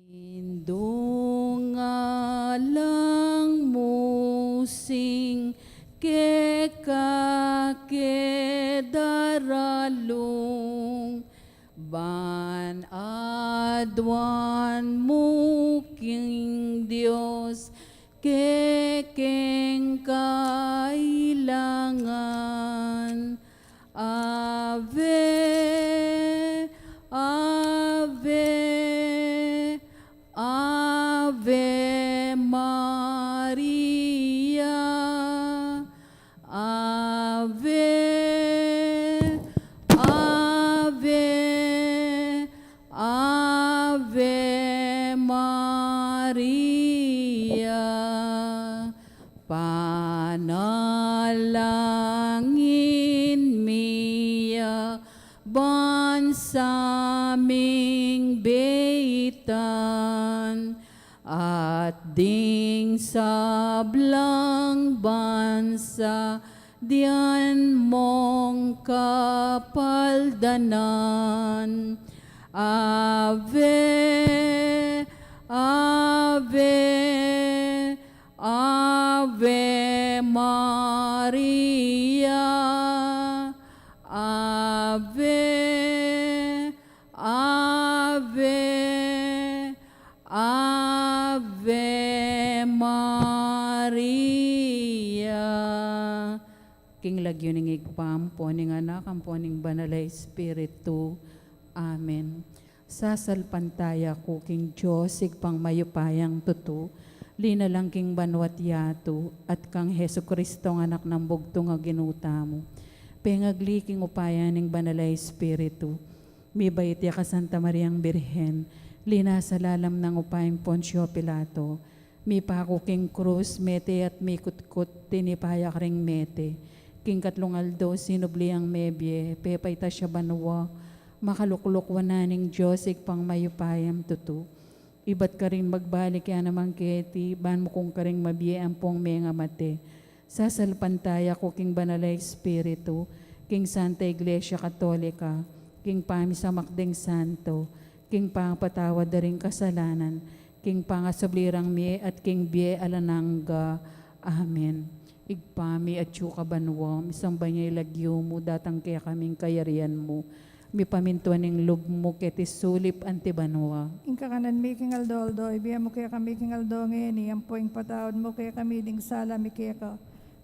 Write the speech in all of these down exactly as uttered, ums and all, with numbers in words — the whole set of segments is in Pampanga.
Indung alang mu sing keka ke daralung, ban aduan mu king Dios kekeng kailangan. Ave, Ave, Ave Maria. Ave, Ave, Ave Maria. Panalangin mi ya ban sa ming beitan, at ding sablang bansa dian mong kapaldanan. Ave, Ave, Ave Maria. Ave, Ave, Ave Maria. King lagyu ning Ibpa, ampo ning Anak, ampo ning Banal a Espiritu. Amen. Sasalpantaya ku king Dios, Ibpang mayupayang tutu, linalang king banua't yatu, at kang Jesucristong Anak nang bugtung a Ginu tamu, pengagli king upaya ning Banal a Espiritu, mibait ya ka Santa Mariang Birhen, linasa lalam nang upayang Poncio Pilato, mipaku king krus, mete at mikutkut, tinipa ya karing mete. King katlung aldo sinubli yang mebie, pepaitas ya banua, makalukluk wanan ning Dios Ibpang mayupayang tutu. Ibat karin magbalik ya naman keti, ban mukung karing mabie ampong mengamate. Sasalpantaya ku king Banal a Espiritu, king Santa Iglesia Katolika, king pamisamak ding santo, king pangapatawad da ring kasalanan, king pangasubli rang mie at king bie alang angga. Amen. Ibpa mi, atsu ka banua, misamban ya ing lagyu mu, datang kekami ing kayarian mu, mipamintuan ing lub mu keti sulip anti banua. Ing kakanan mi king aldo-aldo, ibie mu kekami king aldo ngeni, ampo ipatawad mu kekami ding sala mi keka,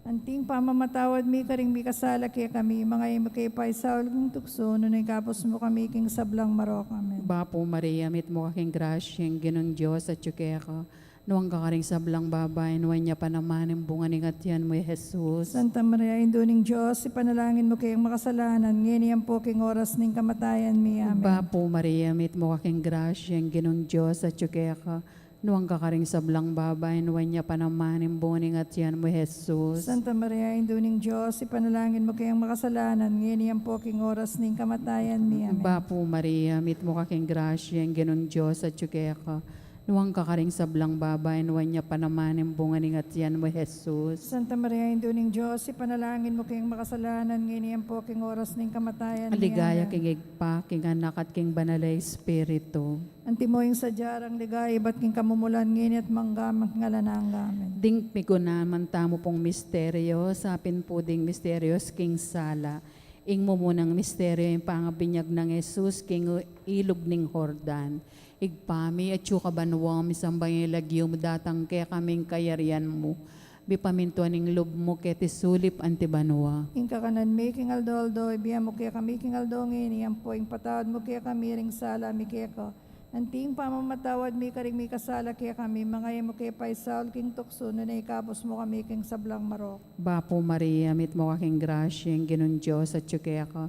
anti ing pamamatawad mi karing mikasala kekami, manga e mu ke paisaul king tuksu, nune ikabus mu kami king sablang marok. Amen. Bapu Maria, mitmu ka king grasya, ing Ginung Dios atyu keka. Nuan ka karing sablang babai, nuan ya pa naman ing bunga ning atian mu, i Jesus. Santa Maria, Indu ning Dios, ipanalangin mu keng makasalanan, ngeni ampo king oras ning kamatayan mi. Amen. Bapu Maria, mitmu ka king grasya, ing Ginung Dios atyu keka. Nuan ka karing sablang babai, nuan ya pa naman ing bunga ning atian mu, i Jesus. Santa Maria, Indu ning Dios, ipanalangin mu keng makasalanan, ngeni ampo king oras ning kamatayan mi. Amen. Bapu Maria, mitmu ka king grasya, ing Ginung Dios atyu keka. Nuan ka karing sablang babai, nuan ya pa naman ing bunga ning atian mu, i Jesus. Santa Maria, Indu ning Dios, ipanalangin mu keng makasalanan, ngeni ampo king oras ning kamatayan mi. Amen. Ligaya king Ibpa, king Anak, at king Banal a Espiritu. Antimo ing sadya rang ligaya ibat king kamumulan, ngeni at mangga man king alang angga. Amen. Ding migunaman tamu pung misteryo, sapin pu ding misterios king sala. Ing mumunang misteryo, ing pangabinyag nang Jesus king ilug ning Jordan. Ibpa mi, atsu ka banua, misamban ya ing lagyu mu, datang kekami ing kayarian mu, mipamintuan ing lub mu keti sulip anti banua. Ing kakanan mi king aldo-aldo, ibie mu kekami king aldo ngeni, ampo ipatawad mu kekami ring sala mi keka, anti ing pamamatawad mi karing mikasala kekami, manga e mu ke paisaul king tuksu, nune ikabus mu kami king sablang marok. Bapu Maria, mitmu ka king grasya, ing Ginung Dios atyu keka.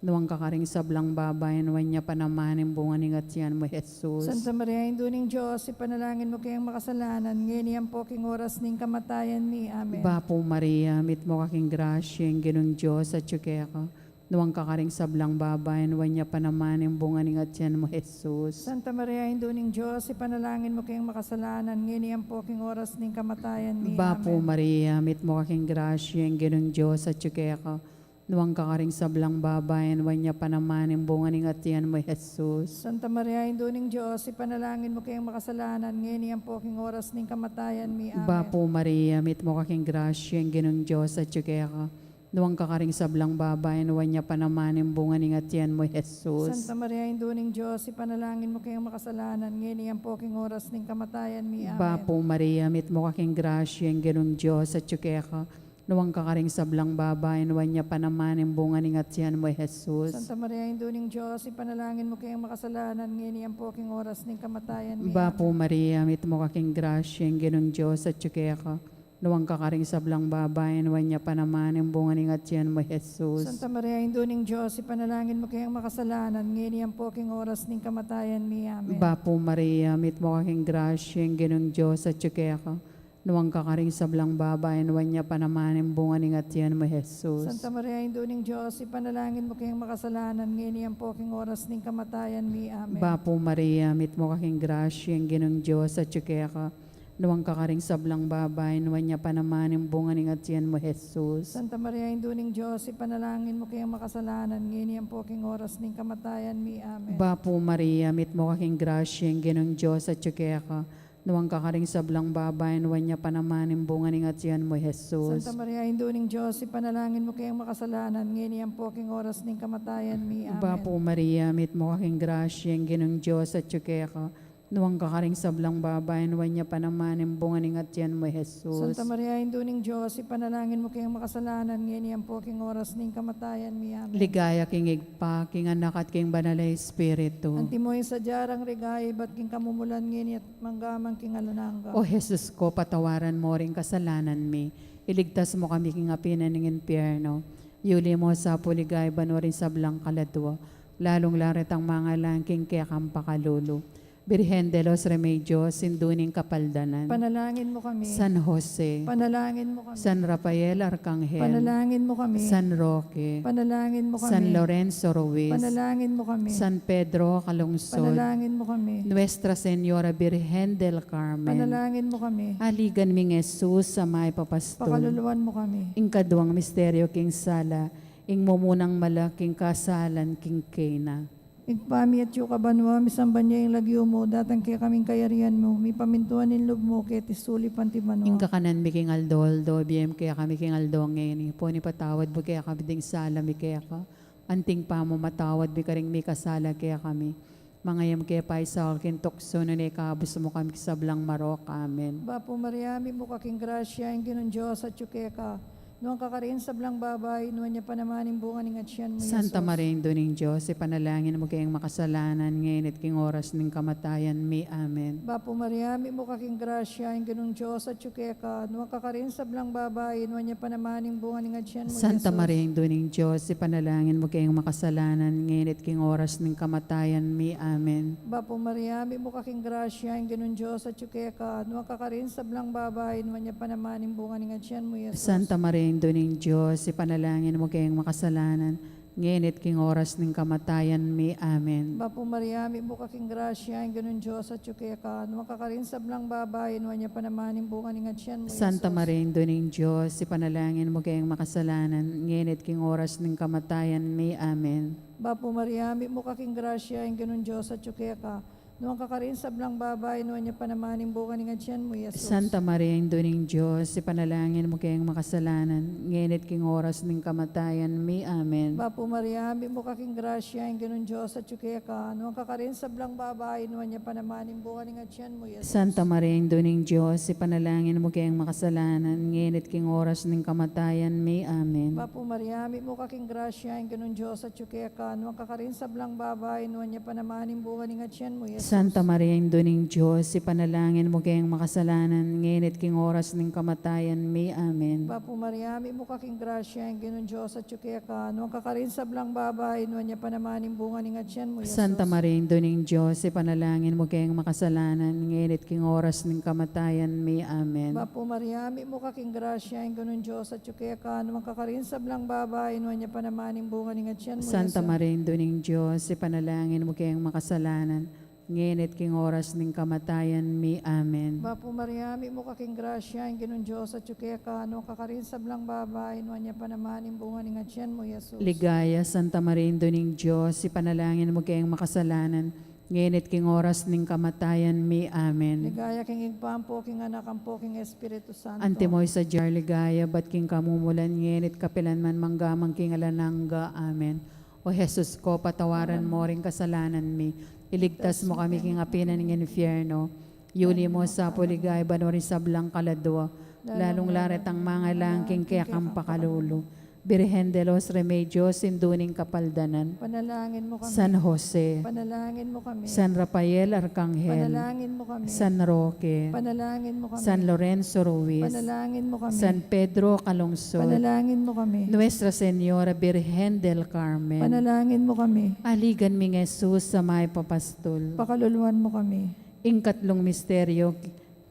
Nuan ka karing sablang babai, nuan ya pa naman ing bunga ning atian mu, i Jesus. Santa Maria, Indu ning Dios, ipanalangin mu keng makasalanan, ngeni ampo king oras ning kamatayan mi. Amen. Bapu Maria, mitmu ka king grasya, ing Ginung Dios atyu keka. Nuan ka karing sablang babai, nuan ya pa naman ing bunga ning atian mu, i Jesus. Santa Maria, Indu ning Dios, ipanalangin mu keng makasalanan, ngeni ampo king oras ning kamatayan mi. Bapu Maria, mitmu ka king grasya, ing Ginung Dios atyu keka. Nuan ka karing sablang babai, nuan ya pa naman ing bunga ning atian mu, Jesus. Santa Maria, Indu ning Dios, ipanalangin mu keng makasalanan, ngeni ampo king oras ning kamatayan mi. Amen. Bapu Maria, mitmu ka king grasya, ing Ginung Dios atyu keka. Nuan ka karing sablang babai, nuan ya pa naman ing bunga ning atian mu, Jesus. Santa Maria, Indu ning Dios, ipanalangin mu keng makasalanan, ngeni ampo king oras ning kamatayan mi. Amen. Bapu Maria, mitmu ka king grasya, ing Ginung Dios atyu keka. Nuan ka karing sablang babai, nuan ya pa naman ing bunga ning atian mu, Jesus. Santa Maria, Indu ning Dios, ipanalangin mu keng makasalanan, ngeni ampo king oras ning kamatayan mi. Bapu Maria, mitmu ka king grasya, ing Ginung Dios atyu keka. Nuan ka karing sablang babai, nuan ya pa naman ing bunga ning atian mu, Jesus. Santa Maria, Indu ning Dios, ipanalangin mu keng makasalanan, ngeni ampo king oras ning kamatayan mi. Amen. Bapu Maria, mitmu ka king grasya, ing Ginung Dios atyu keka. Nuan ka karing sablang babai, nuan ya pa naman ing bunga ning atian mu, Jesus. Santa Maria, Indu ning Dios, ipanalangin mu keng makasalanan, ngeni ampo king oras ning kamatayan mi. Amen. Bapu Maria, mitmu ka king grasya, ing Ginung Dios atyu keka. Nuan ka karing sablang babai, nuan ya pa naman ing bunga ning atian mu, Jesus. Santa Maria, Indu ning Dios, ipanalangin mu keng makasalanan, ngeni ampo king oras ning kamatayan mi. Amen. Bapu Maria, mitmu ka king grasya, ing Ginung Dios atyu keka. Nuan ka karing sablang babai, nuan ya pa naman ing bunga ning atian mu, Jesus. Santa Maria, Indu ning Dios, ipanalangin mu keng makasalanan, ngeni ampo king oras ning kamatayan mi. Amen. Bapu Maria, mitmu ka king grasya, ing Ginung Dios atyu keka. Nuan ka karing sablang babai, nuan ya pa naman ing bunga ning atian mu, Jesus. Santa Maria, Indu ning Dios, ipanalangin mu keng makasalanan, ngeni ampo king oras ning kamatayan mi. Amen. Ligaya king Ibpa, king Anak, at king Banal a Espiritu. Antimo ing sadya rang ligaya ibat king kamumulan, ngeni at mangga man king alang angga. O Jesus ko, patawaran mu ring kasalanan mi, iligtas mu kami king api na ning impyerno, yuli mu sa pu king ligaya banua ring sablang kaladua, lalung-lalu retang mangailangan king kekang pakalulu. Birhen de los Remedios, Indu ning Kapaldanan. Panalangin mu kami. San Jose. Panalangin mu kami. San Rafael Arcangel. Panalangin mu kami. San Roque. Panalangin mu kami. San Lorenzo Ruiz. Panalangin mu kami. San Pedro Calungsod. Panalangin mu kami. Nuestra Señora Birhen del Carmen. Panalangin mu kami. Aligan ming Jesus a mayap a pastul. Pakaluluan mu kami. Ing kaduang misteryo king sala, ing mumunang mala king kasalan king Cana. Ibpa mi atsu ka banua, misamban ya ing lagyu mu, datang kekami ing kayarian mu, mipamintuan ing lub mu, keti sulip anti banua. Ing kakanan mi king aldo-aldo, ibie mu kekami king aldo ngeni, ampon ipatawad mu kekami ding sala mi keka, anti ing pamamatawad mi karing mikasala kekami. Manga e mu ke paisaul king tuksu, nune ikabus mu kami king sablang marok. Amen. Bapu Maria, mitmu ka king grasya, ing Ginung Dios atyu keka. Nuan ka karing sablang babai, nuan ya pa naman ing bunga ning atian mu, Santa Jesus. Maria, Indu ning Dios, ipanalangin mu keng makasalanan, ngeni at king oras ning kamatayan mi. Amen. Bapu Maria, mitmu ka king grasya, ing Ginung Dios atyu keka. Nuan ka karing sablang babai, nuan ya pa naman ing bunga ning atian mu, Santa Jesus. Maria, Indu ning Dios, ipanalangin mu keng makasalanan, ngeni at king oras ning kamatayan mi. Amen. Bapu Maria, mitmu ka king grasya, ing Ginung Dios atyu keka. Nuan ka karing sablang babai, nuan ya pa naman ing bunga ning atian mu, Jesus. Santa Maria, Indu ning Dios, ipanalangin mu keng makasalanan, ngeni at king oras ning kamatayan mi. Amen. Bapu Maria, mitmu ka king grasya, ing Ginung Dios atyu keka. Nuan ka karing sablang babai, nuan ya pa naman ing bunga ning atian mu, Santa Jesus. Maria, Indu ning Dios, ipanalangin mu keng makasalanan, ngeni at king oras ning kamatayan mi. Amen. Bapu Maria, mitmu ka king grasya, ing Ginung Dios atyu keka. Nuan ka karing sablang babai, nuan ya pa naman ing bunga ning atian mu, Jesus. Santa Maria, Indu ning Dios, ipanalangin mu keng makasalanan, ngeni at king oras ning kamatayan mi. Amen. Bapu Maria, mitmu ka king grasya, ing Ginung Dios atyu keka. Nuan ka karing sablang babai, nuan ya pa naman ing bunga ning atian mu, Jesus. Santa Maria, Indu ning Dios, ipanalangin mu keng makasalanan, ngeni at king oras ning kamatayan mi. Amen. Bapu Maria, mitmu ka king grasya, ing Ginung Dios atyu keka. Nuan ka karing sablang babai, nuan ya pa naman ing bunga ning atian mu, Jesus. Santa Maria, Indu ning Dios, ipanalangin mu keng makasalanan, ngeni at king oras ning kamatayan mi. Amen. Bapu Maria, mitmu ka king grasya, ing Ginung Dios atyu keka. Nuan ka karing sablang babai, nuan ya pa naman ing bunga ning atian mu, Jesus. Santa Maria, Indu ning Dios, ipanalangin mu keng makasalanan, ngeni at king oras ning kamatayan mi. Amen. Bapu Maria, mitmu ka king grasya, ing Ginung Dios atyu keka. Nuan ka karing sablang babai, nuan ya pa naman ing bunga ning atian mu, Santa Jesus. Maria, Indu ning Dios, ipanalangin mu keng makasalanan, ngeni at king oras ning kamatayan mi. Amen. Bapu Maria, mitmu ka king grasya, ing Ginung Dios atyu keka, nuan ka karing sablang babai, nuan ya pa naman ing bunga ning atian mu, Jesus. Ligaya, Santa Maria, Indu ning Dios, ipanalangin mu keng makasalanan, ngeni at king oras ning kamatayan mi. Amen. Ligaya king Ibpa, ampo king Anak, ampo king Espiritu Santo. Antimo ing sadya ring ligaya, ibat king kamumulan, ngeni at kapilan man, mangga man king alang angga. Amen. O Jesus ko, patawaran mo ring kasalanan mi, iligtas mu kami king api na ning infierno, yuli mu sa pu king ligaya banua ring sablang kaladua, lalung-lalu retang mangailangan king kekang pakalulu. Birhen de los Remedios, Indu ning Kapaldanan. Panalangin mu kami. San Jose. Panalangin mu kami. San Rafael Arkanghel. Panalangin mu kami. San Roque. Panalangin mu kami. San Lorenzo Ruiz. Panalangin mu kami. San Pedro Calungsod. Panalangin mu kami. Nuestra Señora Birhen del Carmen. Panalangin mu kami. Aligan mi ngan Jesus a mayupapastul. Pakaluluan mu kami. Ing katlung misteryo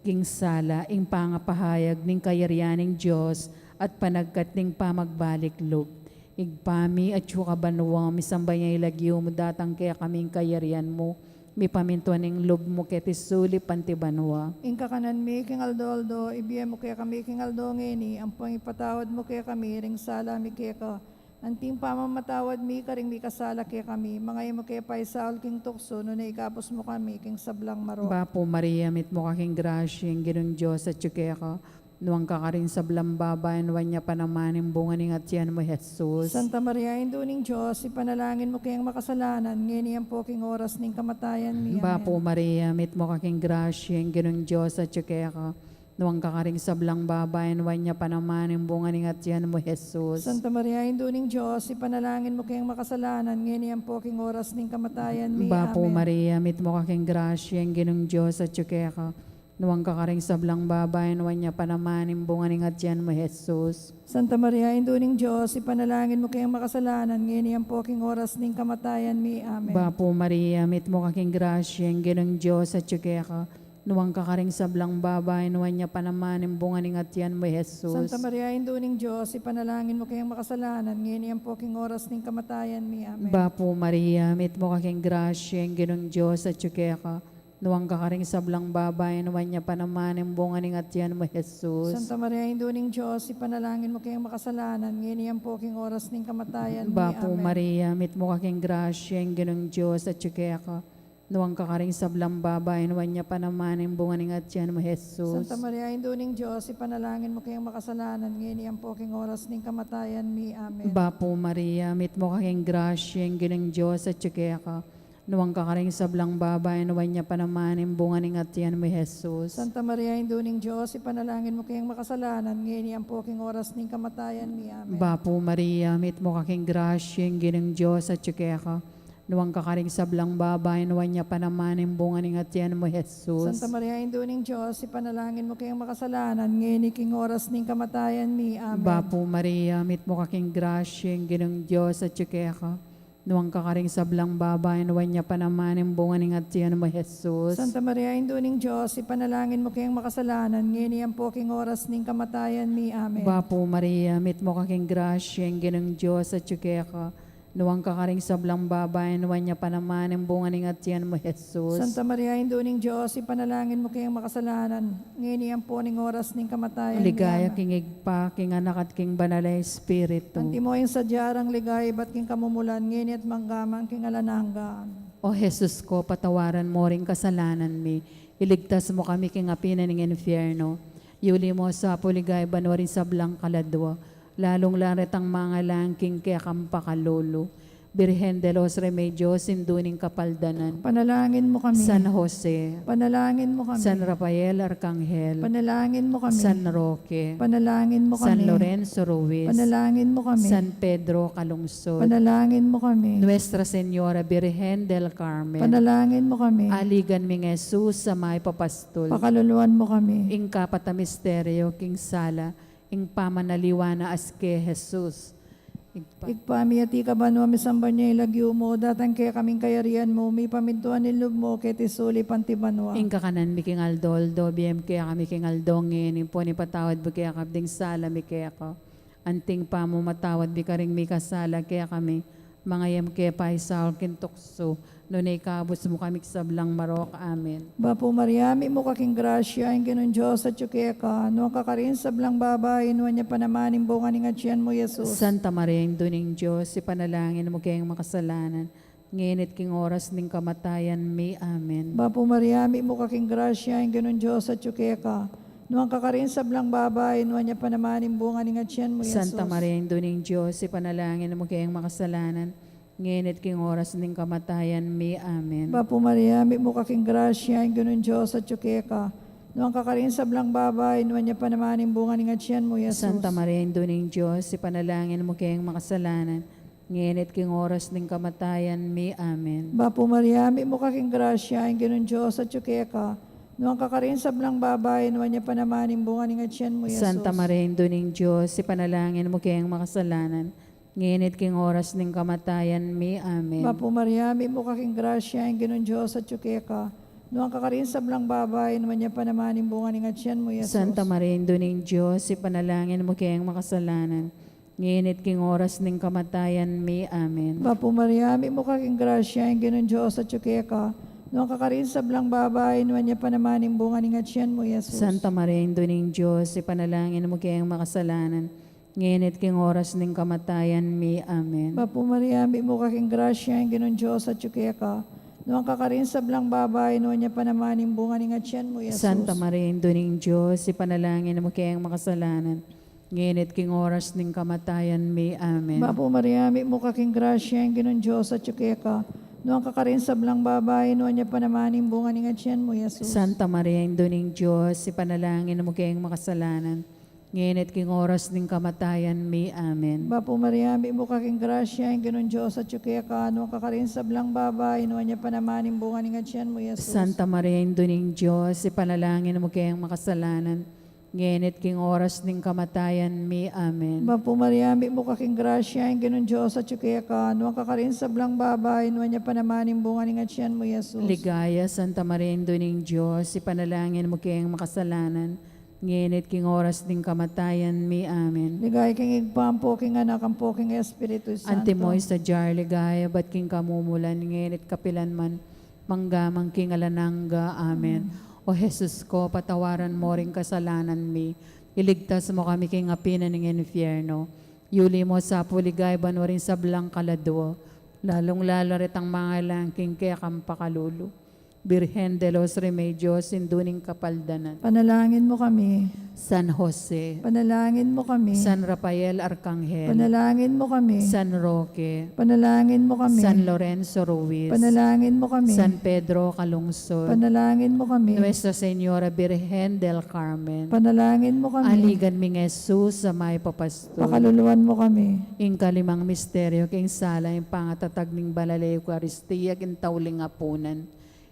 king sala, ing pangapahayag ning kayarian ning Dios at panagkat ning pamagbalik lub. Ibpa mi, atsu ka banua, misamban ya ing lagyu mu, datang kekami ing kayarian mu, mipamintuan ing lub mu keti sulip anti banua. Ing kakanan mi king aldo-aldo, ibie mu kekami king aldo ngeni, ampon ipatawad mu kekami ring sala mi keka, anti ing pamamatawad mi karing mikasala kekami, manga e mu ke paisaul king tuksu, nune ikabus mu kami king sablang marok. Bapu Maria, mitmu ka king grasya, ing Ginung Dios atyu keka, nuan ka karing sablang babai, nuan ya pa naman ing bunga ning atian mu, Jesus. Santa Maria, Indu ning Dios, ipanalangin mu keng makasalanan, ngeni ampo king oras ning kamatayan mi. Amen. Bapu Maria, mitmu ka king grasya, ing Ginung Dios atyu keka, nuan ka karing sablang babai, nuan ya pa naman ing bunga ning atian mu, Jesus. Santa Maria, Indu ning Dios, ipanalangin mu keng makasalanan, ngeni ampo king oras ning kamatayan mi. Bapu Amen. Maria, mitmu ka king grasya, ing Ginung Dios atyu keka, nuan ka karing sablang babai, nuan ya pa naman ing bunga ning atian mu, Jesus. Santa Maria, Indu ning Dios, ipanalangin mu keng makasalanan, ngeni ampo king oras ning kamatayan mi. Amen. Bapu Maria, mitmu ka king grasya, ing Ginung Dios atyu keka, nuan ka karing sablang babai, nuan ya pa naman ing bunga ning atian mu, Jesus. Santa Maria, Indu ning Dios, ipanalangin mu keng makasalanan, ngeni ampo king oras ning kamatayan mi. Amen. Bapu Maria, mitmu ka king grasya, ing Ginung Dios atyu keka, nuan ka karing sablang babai, nuan ya pa naman ing bunga ning atian mu, Jesus. Santa Maria, Indu ning Dios, ipanalangin mu keng makasalanan, ngeni ampo king oras ning kamatayan mi. Bapu Amen. Maria, mitmu ka king grasya, ing Ginung Dios atyu keka, nuan ka karing sablang babai, nuan ya pa naman ing bunga ning atian mu, Jesus. Santa Maria, Indu ning Dios, ipanalangin mu keng makasalanan, ngeni ampo king oras ning kamatayan mi. Amen. Bapu Maria, mitmu ka king grasya, ing Ginung Dios atyu keka, nuan ka karing sablang babai, nuan ya pa naman ing bunga ning atian mu, Jesus. Santa Maria, Indu ning Dios, ipanalangin mu keng makasalanan, ngeni ampo king oras ning kamatayan mi. Amen. Bapu Maria, mitmu ka king grasya, ing Ginung Dios atyu keka, nuan ka karing sablang babai, nuan ya pa naman ing bunga ning atian mu, Jesus. Santa Maria, Indu ning Dios, ipanalangin mu keng makasalanan, ngeni king oras ning kamatayan mi. Amen. Bapu Maria, mitmu ka king grasya, ing Ginung Dios atyu keka, nuan ka karing sablang babai, nuan ya pa naman ing bunga ning atian mu, Jesus. Santa Maria, Indu ning Dios, ipanalangin mu keng makasalanan, ngeni ampo king oras ning kamatayan mi. Amen. Bapu Maria, mitmu ka king grasya, ing Ginung Dios atyu keka, nuan ka karing sablang babai, nuan ya pa naman ing bunga ning atian mu, Jesus. Santa Maria, Indu ning Dios, ipanalangin mu keng makasalanan, ngeni ampo ning oras ning kamatayan mi. Ligaya Amen. king Ibpa, king Anak, at king Banal a Espiritu. Antimo ing sadya rang ligaya ibat king kamumulan, ngeni at mangga man king alang angga. O Jesus ko, patawaran mo ring kasalanan mi, iligtas mo kami king api na ning infierno, yuli mo sa pu king ligaya banua ring sablang kaladua, lalung-lalu retang mangailangan king kekang pakalulu. Birhen de los Remedios, Indu ning Kapaldanan. Panalangin mu kami. San Jose. Panalangin mu kami. San Rafael Arkanghel. Panalangin mu kami. San Roque. Panalangin mu San kami. Lorenzo Ruiz. Panalangin mu kami. San Pedro Calungsod. Panalangin mu kami. Nuestra Señora Birhen del Carmen. Panalangin mu kami. Aligan mi ngan Jesus a mayupapastul. Pakaluluan mu kami. Ing kapat a misteryo king sala, ing pamanaliwan na aske Jesus. Igpa- Ibpa mi, atiu ka banua, misamban ya ing lagyu mu, datang kekami ing kayarian mu, mipamintuan ing lub mu keti sulip anti banua. Ing kakanan mi king aldo-aldo, ibie mu kekami king aldo ngeni, ampon ipatawad mu kekami ding sala mi keka, anti ing pamamatawad mi karing mikasala kekami, Mangayam ke paisaul king tuksu, nune ikabus mu kami king sablang marok. Amen. Bapu Maria, mitmu ka king grasya, ing Ginung Dios atyu keka, nuan ka karing sablang babai, nuan ya pa naman ing bunga ning atyan mu, Jesus. Santa Maria, Indu ning Dios, ipanalangin mu keng makasalanan, ngeni at king oras ning kamatayan mi. Amen. Bapu Maria, mitmu ka king grasya, ing Ginung Dios atyu keka, nuan ka karing sablang babai, nuan ya pa naman ing bunga ning atyan mu, Jesus. Santa Maria, Indu ning Dios, ipanalangin mu keng makasalanan, ngeni at king oras ning kamatayan mi. Amen. Bapu Maria, mitmu ka king grasya, ing Ginung Dios atyu keka, nuan ka karing sablang babai, nuan ya pa naman ing bunga ning atyan mu, Jesus. Santa Maria, Indu ning Dios, ipanalangin mu keng makasalanan, ngeni at king oras ning kamatayan mi. Amen. Bapu Maria, mitmu ka king grasya, ing Ginung Dios atyu keka, nuan ka karing sablang babai, nuan ya pa naman ing bunga ning atyan mu, Jesus. Santa Maria, Indu ning Dios, ipanalangin mu keng makasalanan, ngeni at king oras ning kamatayan mi. Amen. Bapu Maria, mitmu ka king grasya, ing Ginung Dios atyu keka, nuan ka karing sablang babai, nuan ya pa naman ing bunga ning atyan mu, Jesus. Santa Maria, Indu ning Dios, ipanalangin mu keng makasalanan, ngeni at king oras ning kamatayan mi. Amen. Bapu Maria, mitmu ka king grasya, ing Ginung Dios atyu keka, nuan ka karing sablang babai, nuan ya pa naman ing bunga ning atyan mu, Jesus. Santa Maria, Indu ning Dios, ipanalangin mu keng makasalanan, ngeni at king oras ning kamatayan mi. Amen. Bapu Maria, mitmu ka king grasya, ing Ginung Dios atyu keka, nuan ka karing sablang babai, nuan ya pa naman ing bunga ning atyan mu, Jesus. Santa Maria, Indu ning Dios, ipanalangin mu keng makasalanan, ngeni at king oras ning kamatayan mi. Amen. Bapu Maria, mitmu ka king grasya, ing Ginung Dios atyu keka, nuan ka karing sablang babai, nuan ya pa naman ing bunga ning atyan mu, Jesus. Santa Maria, Indu ning Dios, ipanalangin mu keng makasalanan, ngeni at king oras ning kamatayan mi. Amen. Bapu Maria, mitmu ka king grasya, ing Ginung Dios atyu keka, nuan ka karing sablang babai, nuan ya pa naman ing bunga ning atyan mu, Jesus. Santa Maria, Indu ning Dios, ipanalangin mu keng makasalanan, ngeni at king oras ning kamatayan mi. Amen. Bapu Maria, mitmu ka king grasya, ing Ginung Dios atyu keka, nuan ka karing sablang babai, nuan ya pa naman ing bunga ning atyan mu, Jesus. Ligaya, Santa Maria, Indu ning Dios, ipanalangin mu keng makasalanan, ngeni at king oras ning kamatayan mi. Amen. Ligaya king Ibpa, ampo king Anak, ampo king Espiritu Santo. Antimo ing sadya king ligaya, ibat king kamumulan, ngeni at kapilan man, mangga man king alang angga. Amen. Amen. O Jesus ko, patawaran mo ring kasalanan mi, iligtas mo kami king api na ning infierno, yuli mo sa pu king ligaya banua ring sablang kaladua, lalung-lalu na retang mangailangan king kekang pakalulu. Virgen de los Remedios, Indu ning Kapaldanan. Panalangin mo kami. San Jose. Panalangin mo kami. San Rafael Arkanghel. Panalangin mo kami. San Roque. Panalangin mo kami. San Lorenzo Ruiz. Panalangin mo kami. San Pedro Calungsod. Panalangin mo kami. Nuestra Señora Birhen del Carmen. Panalangin mo kami. Aligan ming Jesus a mayap a pastul. Pakaluluan mo kami. Ing kalimang misteryo king sala, ing pangatatag ning Banal a Eukaristia king tauling apunan.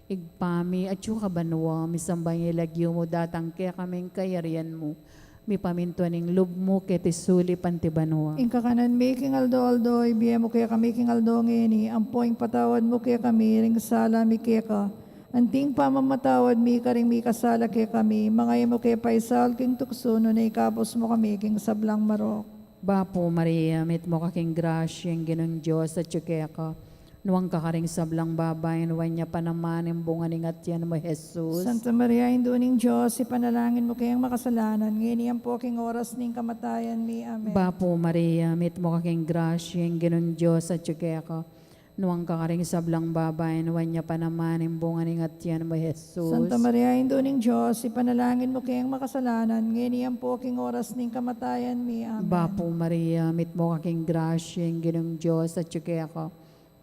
Ibpa mi, atsu ka banua, misamban ya ing lagyu mu, datang kekami ing kayarian mu, mipamintuan ing lub mu keti sulip anti banua. Ing kakanan mi king aldo-aldo, ibie mu kekami king aldo ngeni, ampo ipatawad mu kekami ring sala mi keka, anti ing pamamatawad mi karing mikasala kekami, manga e mu ke paisaul king tuksu, nune ikabus mu kami king sablang marok. Bapu Maria, mitmu ka king grasya, ing Ginung Dios atyu keka, nuan ka karing sablang babai, nuan ya pa naman ing bunga ning atian mu, Jesus. Santa Maria, Indu ning Dios, ipanalangin mu keng makasalanan, ngeni ampo king oras ning kamatayan mi. Amen. Bapu Maria, mitmu ka king grasya, ing Ginung Dios atyu keka, nuan ka karing sablang babai, nuan ya pa naman ing bunga ning atian mu, Jesus. Santa Maria, Indu ning Dios, ipanalangin mu keng makasalanan, ngeni ampo king oras ning kamatayan mi. Amen. Bapu Maria, mitmu ka king grasya, ing Ginung Dios atyu keka,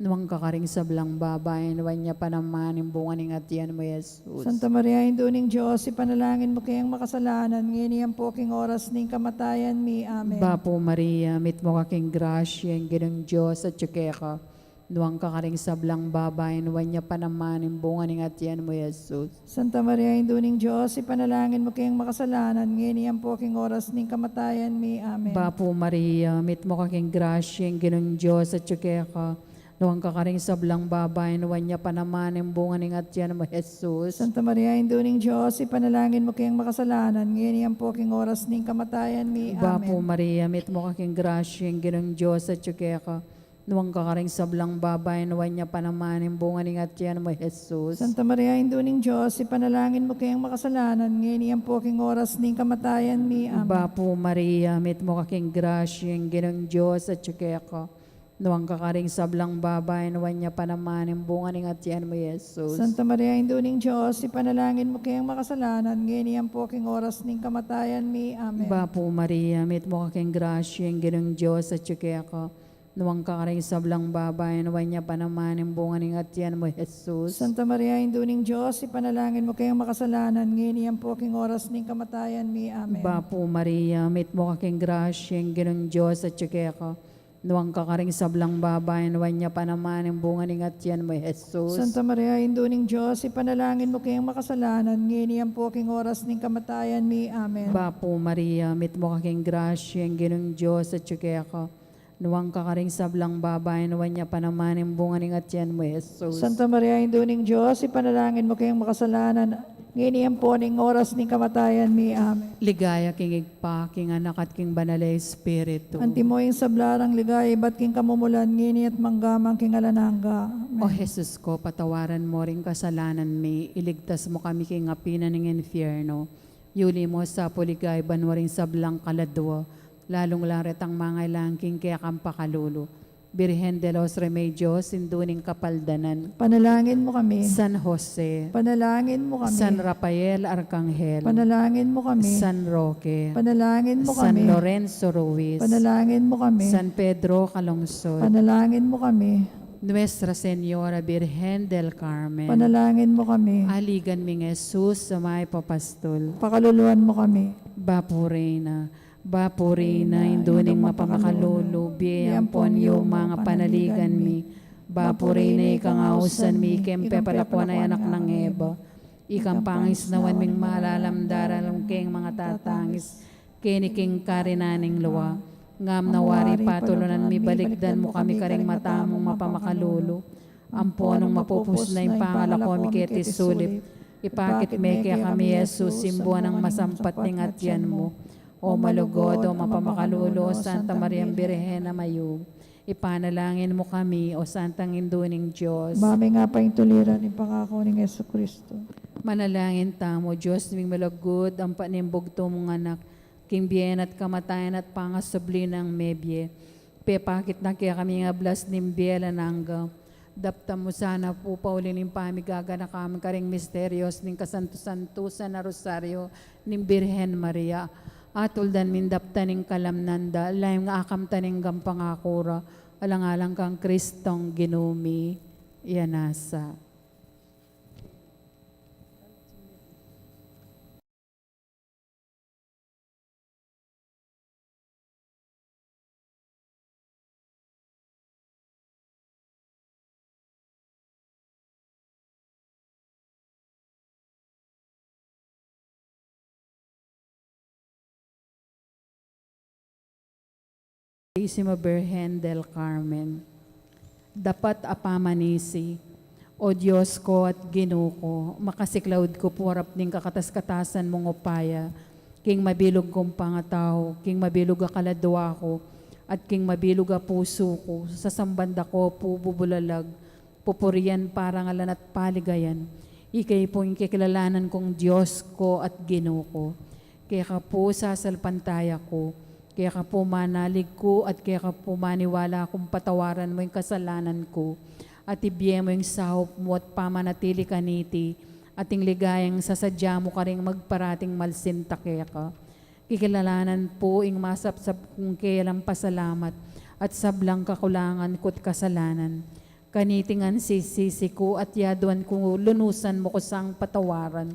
nuan ka karing sablang babai, nuan ya pa naman ing bunga ning atian mu, Jesus. Santa Maria, Indu ning Dios, ipanalangin mu keng makasalanan, ngeni ampo king oras ning kamatayan mi. Amen. Bapu Maria, mitmu ka king grasya, ing Ginung Dios atyu keka, nuan ka karing sablang babai, nuan ya pa naman ing bunga ning atian mu, Jesus. Santa Maria, Indu ning Dios, ipanalangin mu keng makasalanan, ngeni ampo king oras ning kamatayan mi. Amen. Bapu Maria, mitmu ka king grasya, ing Ginung Dios atyu keka, nuan ka karing sablang babai, nuan ya pa naman ing bunga ning atian mu, Jesus. Santa Maria, Indu ning Dios, ipanalangin mu keng makasalanan, ngeni ampo king oras ning kamatayan mi. Amen. Bapu Maria, mitmu ka king grasya, ing Ginung Dios atyu keka, Nuan ka karing sablang babai, nuan ya pa naman ing bunga ning atian mu, Jesus. Santa Maria, Indu ning Dios, ipanalangin mu keng makasalanan, ngeni ampo king oras ning kamatayan mi. Amen. Bapu Maria, mitmu ka king grasya, ing Ginung Dios atyu keka. Nuan ka karing sablang babai, nuan ya pa naman ing bunga ning atian mu, Jesus. Santa Maria, Indu ning Dios, ipanalangin mu keng makasalanan, ngeni ampo king oras ning kamatayan mi. Amen. Bapu Maria, mitmu ka king grasya, ing Ginung Dios atyu keka. Nuan ka karing sablang babai, nuan ya pa naman ing bunga ning atian mu, Jesus. Santa Maria, Indu ning Dios, ipanalangin mu keng makasalanan, ngeni ampo king oras ning kamatayan mi. Amen. Bapu Maria, mitmu ka king grasya, ing Ginung Dios atyu keka. Nuan ka karing sablang babai, nuan ya pa naman ing bunga ning atian mu, Jesus. Santa Maria, Indu ning Dios, ipanalangin mu keng makasalanan, ngeni ampo king oras ning kamatayan mi. Amen. Bapu Maria, mitmu ka king grasya, ing Ginung Dios atyu keka. Nuan ka karing sablang babai, nuan ya pa naman ing bunga ning atian mu, Jesus. Santa Maria, Indu ning Dios, ipanalangin mu keng makasalanan, ngeni ampo ning oras ning kamatayan mi. Amen. Ligaya king Ibpa, king Anak, at king Banal a Espiritu. Antimo ing sabla rang ligaya ibat king kamumulan, ngeni at mangga man king alang angga. Amen. O Jesus ko, patawaran mo ring kasalanan mi, iligtas mo kami king api na ning infierno. Yuli mo sa pu king ligaya banua ring sablang kaladua, lalung-lalu retang mangailangan king kekang pakalulu. Birhen de los Remedios, Indu ning Kapaldanan. Panalangin mo kami. San Jose. Panalangin mo kami. San Rafael Arkanghel. Panalangin mo kami. San Roque. Panalangin mo kami. San Lorenzo Ruiz. Panalangin mo kami. San Pedro Calungsod. Panalangin mo kami. Nuestra Señora Birhen del Carmen. Panalangin mo kami. Aligan ming Jesus a mayap a pastul. Pakaluluan mo kami. Bapu Reyna. Bapu Reyna, Indu ning mapamakalulu, bie ampon yuma ing panaligan mi. Bapu Reyna, ika ing ausan mi, ika ing pepalakuan a anak nang Eva. Ika ing pangisnawan ming malalam, daralan keng mangatatangis keni king karinan ning lua. Ngam na wari patulunan mi, balikdan mu kami karing mata mung mapamakalulu. Ampo nung mapupus na ing pangalako mi keti sulip, ipakit me kekami i Jesus, ing buan nang masampat ning atian mu. O malugud, o mapamakalulu, o Santa Mariang Birhen a mayumu, ipanalangin mu kami, o Santang Indu ning Dios. Ba ming apaintuliran ing pangako ning Jesucristo. Manalangin tamu. Dios ming malugud, ampa ning bugtung mung Anak, king bie na at kamatayan at pangasubli nang mebie, pepakit na kekami ing ablas ning bie alang angga. Daptan mu sana pu pauli ning pamiganaka mi karing misterios ning kasantu-santusan a Rosario ning Birhen Maria. Atuldan ming daptan ing kalamnan da, lalu ngang akamtan ing gampang akura, alang-alang kang Kristong Ginu mi. Iya nasa. Santisima Birhen del Carmen. Dapat a pamanisi. O Dios ku at Ginu ku, makasiklaud ku pu king kakatas-katasan mung upaya, king mabilug kung pangatau, king mabilug a kaladua ku, at king mabilug a pusu ku, sasamban da ka pu bubulalag, pupurian, parangalan at paligayan. Ika pu ing kikilalanan kung Dios ku at Ginu ku. Keka pu sasalpantaya ku, keka pu manalig ku, at keka pu maniwala kung patawaran mu ing kasalanan ku, at ibie mu ing saup mu at pamanatili kaniti, at ing ligayang sasadya mu karing magparating malsinta keka. Kikilalanan pu ing masapsap kung kelang pasalamat at sablang kakulangan ku't kasalanan. Kaniti ngan sisisi ku at yaduan ku lunusan mu ku sang patawaran.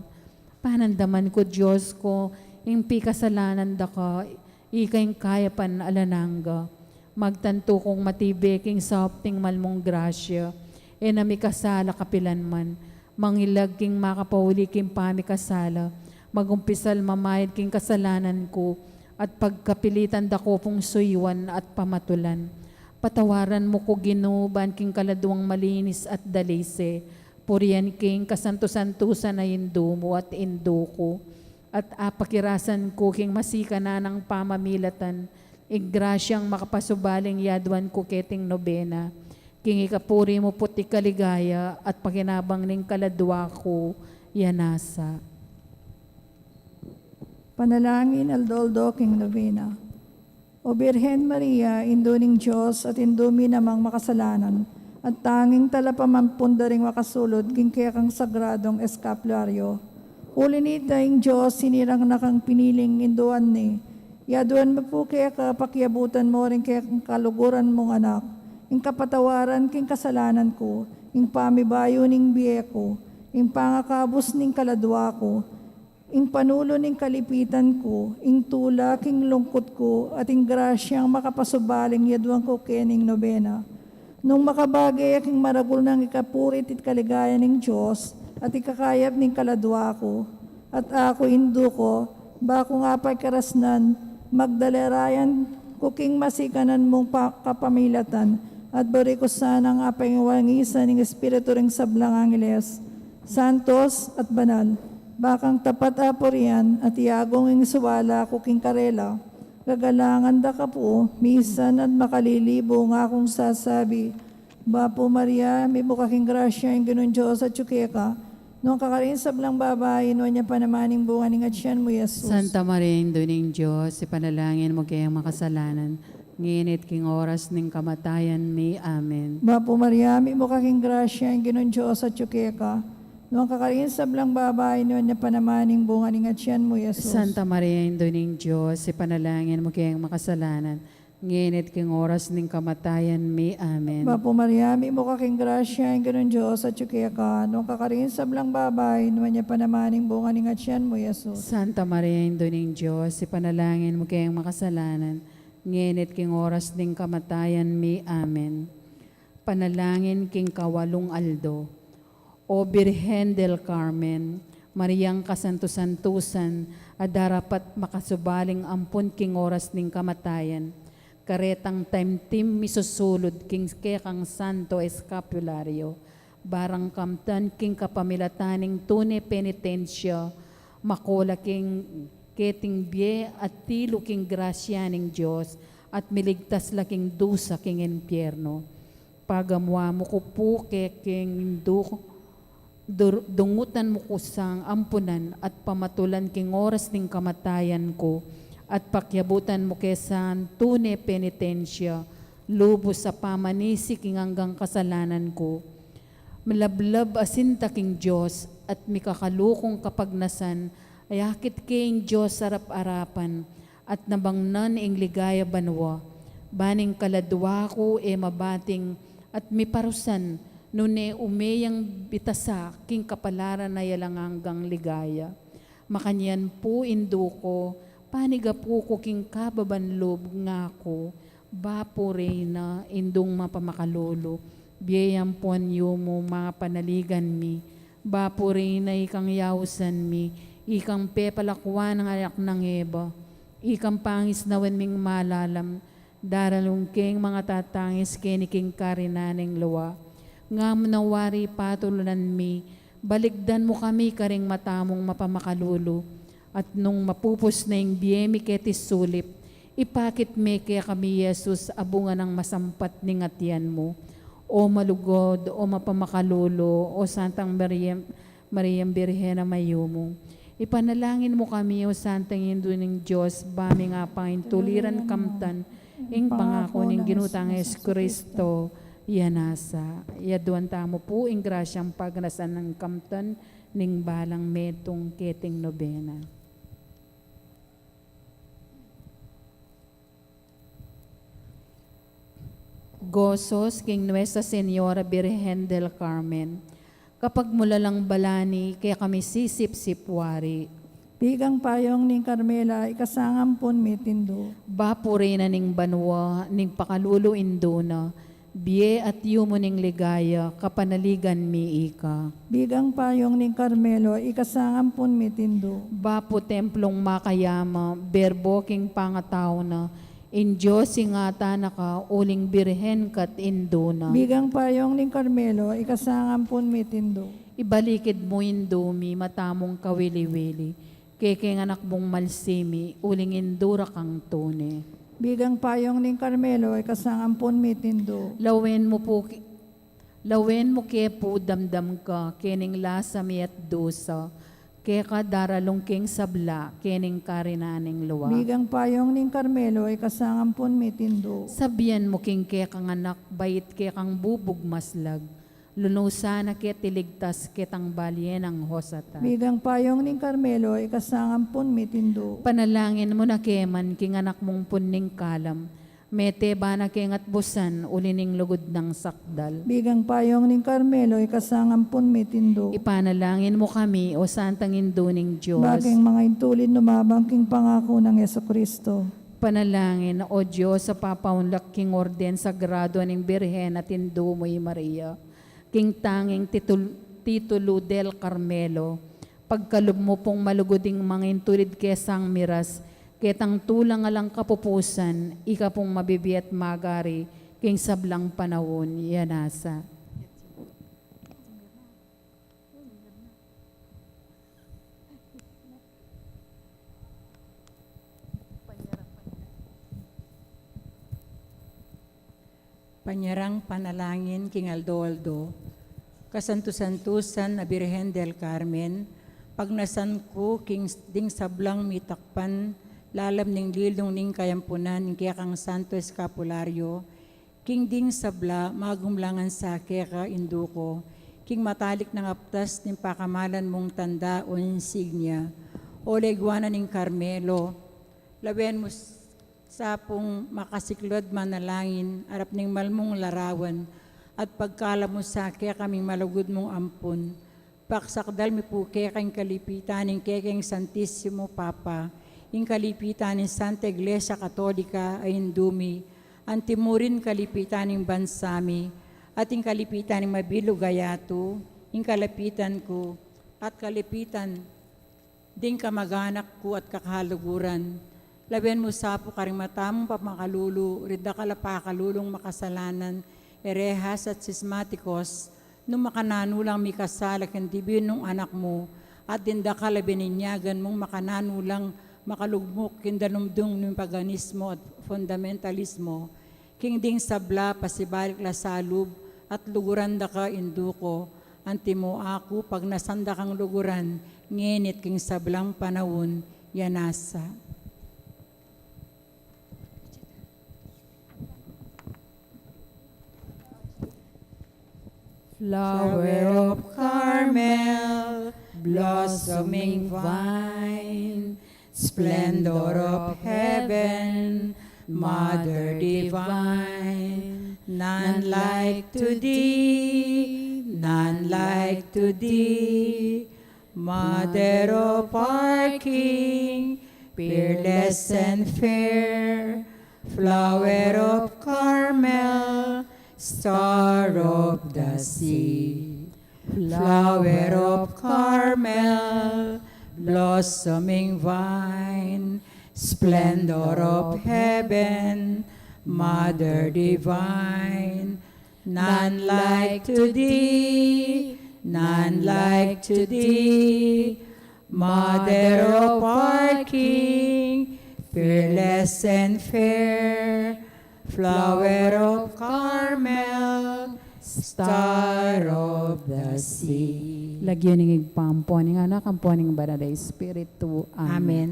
Panandaman ku, Dios ku, ing pikasalanan da ka, ika ing kayapan alang angga. Magtantu kung matibe king saup ning mal mung grasya, e na mikasala kapilan man. Mangilag king makapauli king pamikasala, magumpisal mamayad king kasalanan ku, at pagkapilitan da ka pung suyuan at pamatulan. Patawaran mu ku, Ginu, ban king kaladuang malinis at dalise, purian king kasantu-santusan a Indu mu at Indu ku, at apakirasan ku king masikan nang pamamilatan Ing grasyang makapasubaling yaduan ku keting nobena, king ikapuri mu pu't ikaligaya at pakinabang ning kaladwa ku, ya nasa. Panalangin aldo-aldo king nobena. O Birhen Maria, Indu ning Dios at Indu mi namang makasalanan, at tanging talapamampun da ring makasulud king kekang sagradong eskapularyo. Uli nita ing Dios sinirang na kang piniling induan ne. Yaduan mu pu keka, pakiabutan mu ring kekang kaluguran mung anak, ing kapatawaran king kasalanan ku, ing pamibayu ning bie ku, ing pangakabus ning kaladwa ku, ing panulu ning kalipitan ku, ing tula king lungkut ku, at ing grasyang makapasubaling yaduan ku kening nobena. Nung makabage ya king maragul nang ikapuri at ikaligaya ning Dios, at ikakayap ning kaladwa ku, at aku Indu ku, ba ku nga paikarasnan, magdalerayan ku king masikanan mung pa-, kapamilatan, at buri ku sanang apaiwangisan ning Espiritu ring sablang angeles, santos at banal, ba kang tapat a purian, at iagung ing siwala ku king karela. Gagalangan da ka pu, misan at makalilibu nga kung sasabi, Bapu Maria, mitmu ka king grasya, ing Ginung Dios atyu keka. Nuan ka karing sablang babai, nuan ya pa naman ing bunga ning atian mu, Jesus. Santa Maria, Indu ning Dios, ipanalangin mu keng makasalanan, ngeni at king oras ning kamatayan mi. Amen. Bapu Maria, mitmu ka king grasya, ing Ginung Dios atyu keka. Nuan ka karing sablang babai, nuan ya pa naman ing bunga ning atian mu, Jesus. Santa Maria, Indu ning Dios, ipanalangin mu keng makasalanan, ngeni at king oras ning kamatayan mi. Amen. Bapu Maria, mitmu ka king grasya, ing Ginung Dios atyu keka. Nuan ka karing sablang babai, nuan ya pa naman ing bunga ning atian mu, Jesus. Santa Maria, Indu ning Dios, ipanalangin mu keng makasalanan, ngeni at king oras ning kamatayan mi. Amen. Panalangin king kawalung aldo. O Birhen del Carmen, Mariang kasantu-santusan, a darapat makasubaling ampun king oras ning kamatayan, karetang taimtim misusulud king kekang santo eskapularyo, barang kamtan king kapamilatan ning tune penitensya, makola king keting bie at tilu king grasya ning Dios, at miligtas la king dusa king impyerno. Pagamu-amu ku pu kekeng Indu, dur-, dungutan mu ku sang ampunan at pamatulan king oras ning kamatayan ku, at pakiabutan mu ke sang tune penitensya, lubus a pamanisi king anggang kasalanan ku. Malablab a sinta king Dios, at mikakalukung kapagnasan, a yakit ke ing Dios arap-arapan, at nabangnan ing ligaya banua. Ban ing kaladua ku e mabating at miparusan, nune ume yang bitasa king kapalaran a alang anggang ligaya. Makanyan pu, Indu ku, panigapu ku king kababan lub, ngaku, Bapu Reyna, Indung mapamakalulu, bie ampuan yu mu, mapanaligan mi, Bapu Reyna, ikang yausan mi, ikang pepalakuan nang anak nang Eva, ikang pangisnawan ming malalam, daralung keng mangatatangis keni king karinan ning lua. Nga mu na wari patulunan mi, balikdan mu kami karing mata mung mapamakalulu, at nung mapupus na ing bie mi keti sulip, ipakit me kekami i Jesus a bunga nang masampat ning atian mu. O malugud, o mapamakalulu, o Santang Maria, Mariang Birhen a mayumu. Ipanalangin mu kami, o Santang Indu ning Dios, ba ming apangintuliran kamtan ing pangaku ning Ginu tang Jesucristo, ya nasa. Yaduan tamu pu ing grasyang pagnasan nang kamtan ning balang metung keting nobena. Gozos king Nuestra Señora Birhen del Carmen, kapagmulalang balani kekami sisipsip wari. Bigang payong ning Carmela, ikasang ampun mi't Indu. Bapu Reyna ning banua, ning pakalulu Indu na, bie at yumu ning ligaya, kapanaligan mi ika. Bigang payong ning Carmelo, ikasang ampun mi't Indu. Bapu templung makayama, Berbo king pangatau na, ing Dios ingatan na ka, uling Birhen ka't Indu na. Bigang payong ning Carmelo, ikasang ampun mi't Indu. Ibalikid mu, Indu mi, mata mung kawili-wili, kekeng anak mung malsimi, uling Indu ra kang tune. Bigang payong ning Carmelo, ika sangampun mi tindu. Lawen mu pu ki-, lawen mu ke pu damdam ka, kening lasa mi at dusa, keka daralung king sabla, kening karinan ning lua. Bigang payong ning Carmelo, ika sangampun mi tindu. Sabian mu king kekang anak, bait kekang bubug maslag, lunusan na ke at iligtas ketang balye nang hosatan. Bigang payong ning Carmelo, ika sangampun mi tindu. Panalangin mu na ke man king anak mung punning kalam, mete ba na keng atbusan uli ning lugud nang sakdal. Bigang payong ning Carmelo, ika sangampun mi tindu. Ipanalangin mu kami, o Santang Indu ning Dios. Ba keng mangintulid lumabang king pangaku nang Jesucristo. Panalangin, o Dios, a papaunlak king orden sagrado ning Birhen at Indu mu i Maria, king tanging titul-, titulu del Carmelo, pagkalub mu pung malugud ing mangintulid ke sang miras, ketang tulang alang kapupusan, ika pung mabibie at magari, king sablang panaun, ya nasa. Panyarang panalangin king aldo-aldo. Kasantu-santusan a Birhen del Carmen, pagnasan ku king s-, ding sablang mitakpan lalam ning lilung ning kayampunan ning kekang Santo Eskapulario, king ding sabla magumlangan sa keka, Indu ku, king matalik nang aptas ning pakamalan mung tanda o insignia, o leguana ning Carmelo, lawen mu s-, sa pung makasiklud manalangin arap ning malmung larawan, at pagkalub mu sa kekaming malugud mung ampun, paksakdal mi pu keka ing kalipitan ning kekeng Santisimo Papa, ing kalipitan ning Santa Iglesia Katolika a Indu mi, anti mu rin kalipitan ning bansa mi, at ing kalipitan ning mabilug a yatu, ing kalapitan ku, at kalipitan ding kamaganak ku at kakaluguran. Lawen mu sa pu karing mata mung pamakalulu, ring dakal a pakalulung makasalanan, erehas at sismatikos, nung makananu lang mikasala king dibi nung Anak mu, at ding dakal a bininyagan mung makananu lang makalugmuk king danumdum ning paganismo at fundamentalismo, king ding sabla pasibalik la sa lub at luguran da ka, Indu ku, antimo aku pagnasan da kang luguran, ngeni at king sablang panaun, ya nasa. Flower of Carmel, blossoming vine, splendor of heaven, Mother divine, none like to thee, none like to thee, Mother of our King, peerless and fair, Flower of Carmel, Star of the sea. Flower of Carmel, blossoming vine, splendor of heaven, Mother divine, none like to thee, none like to thee, Mother of our King, fearless and fair, Flower of Carmel, Star of the sea. Lagyu ning Ibpa, ampo ning Anak, ampo ning Banal a Espiritu. Amen. Amen.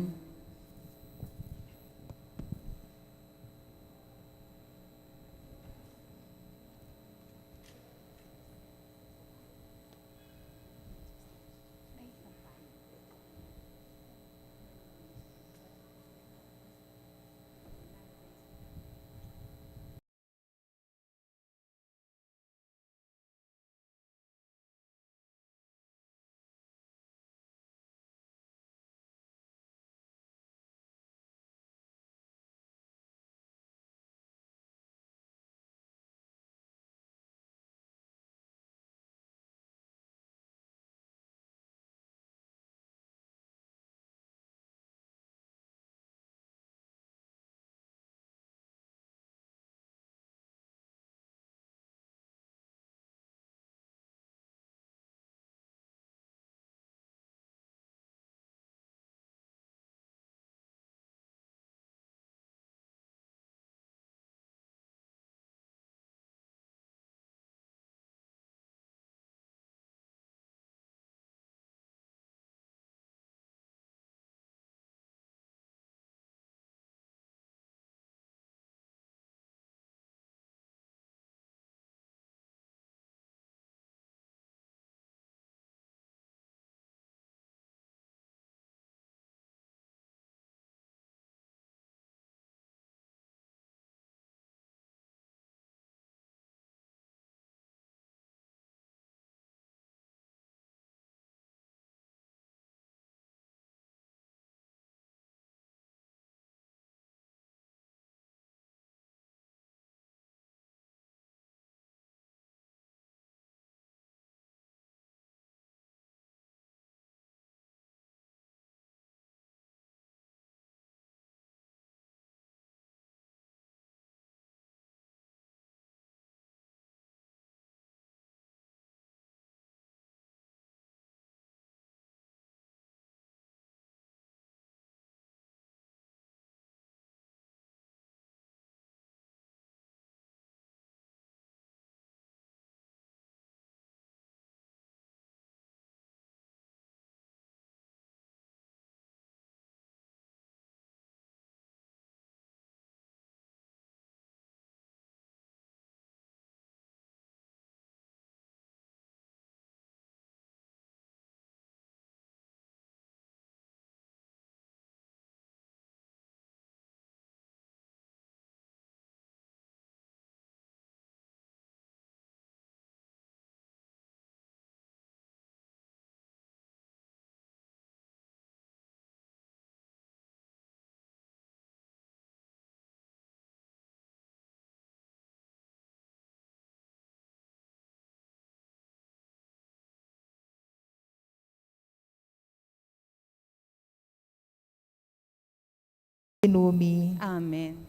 Ginu mi. Amen.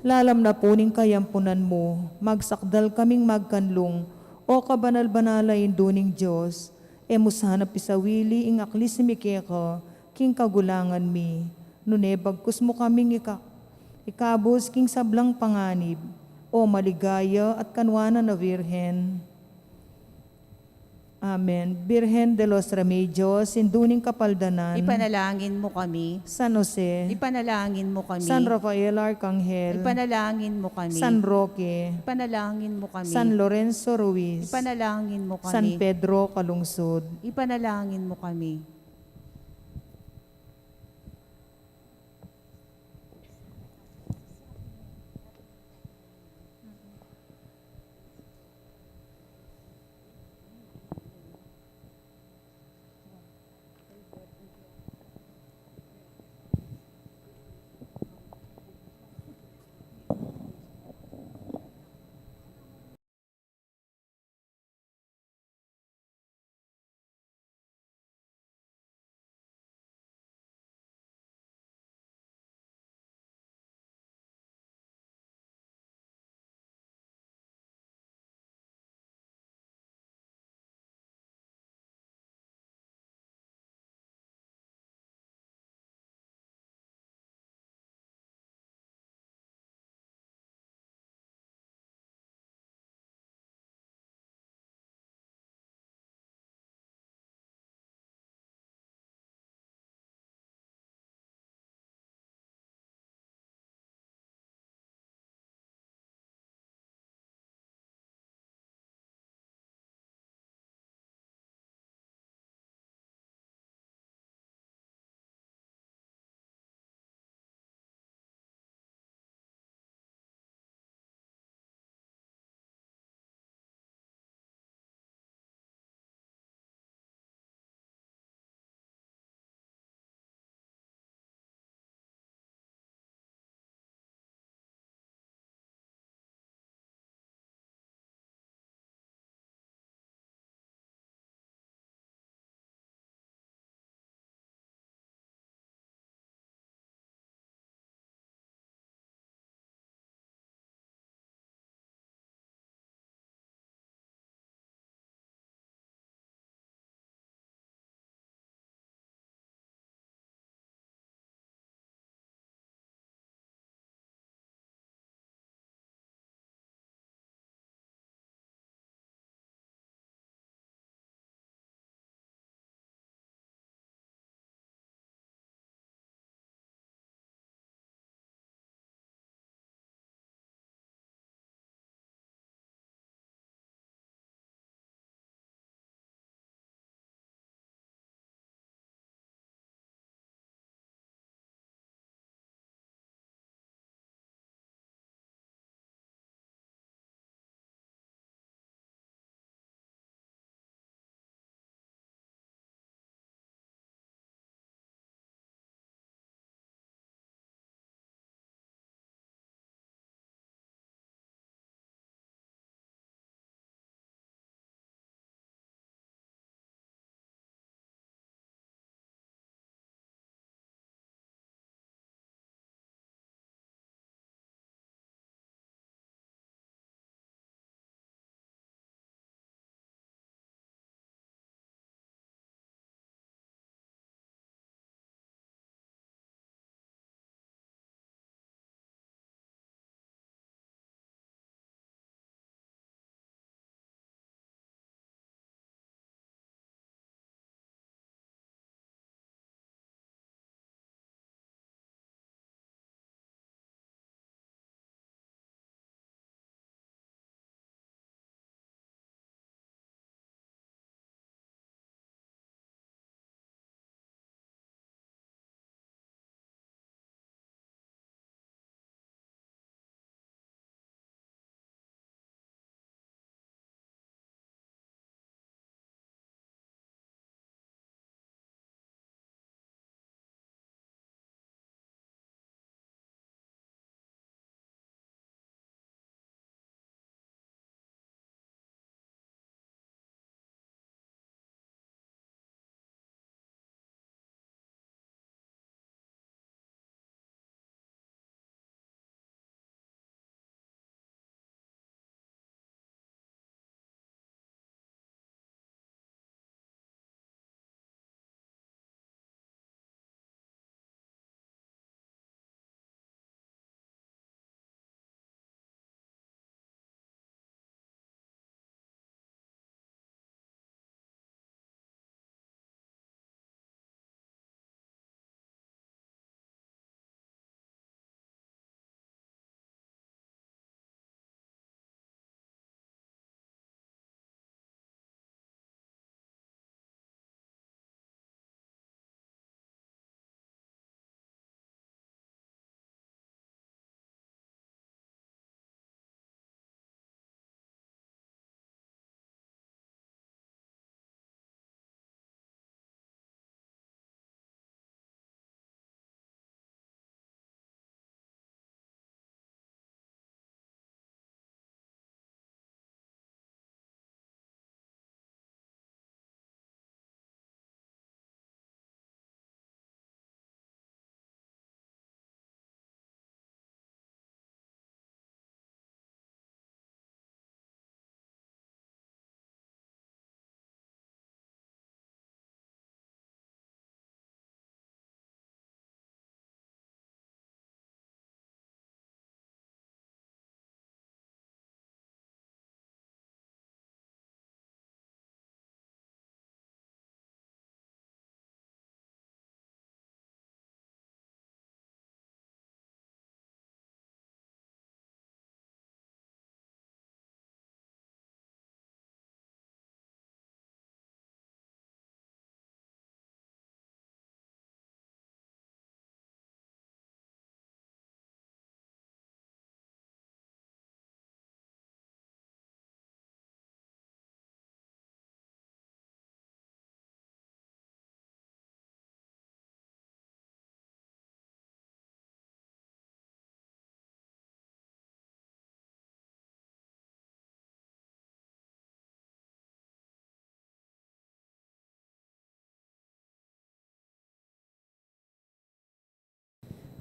Lalam na pu ning kayampunan mu, magsakdal kaming magkanlung, O kabanal-banal a Indu ning Dios, e mu sana pisawili ing aklis mi keka king kagulangan mi, nune bagkus mu kaming ika-, ikabus king sablang panganib, O maligaya at kanwanan a Virgen. Amen. Birhen de los Remedios, Indu ning Kapaldanan. Ipanalangin mu kami. San Jose. Ipanalangin mu kami. San Rafael Arcangel. Ipanalangin mu kami. San Roque. Ipanalangin mu kami. San Lorenzo Ruiz. Ipanalangin mu kami. San Pedro Calungsod. Ipanalangin mu kami.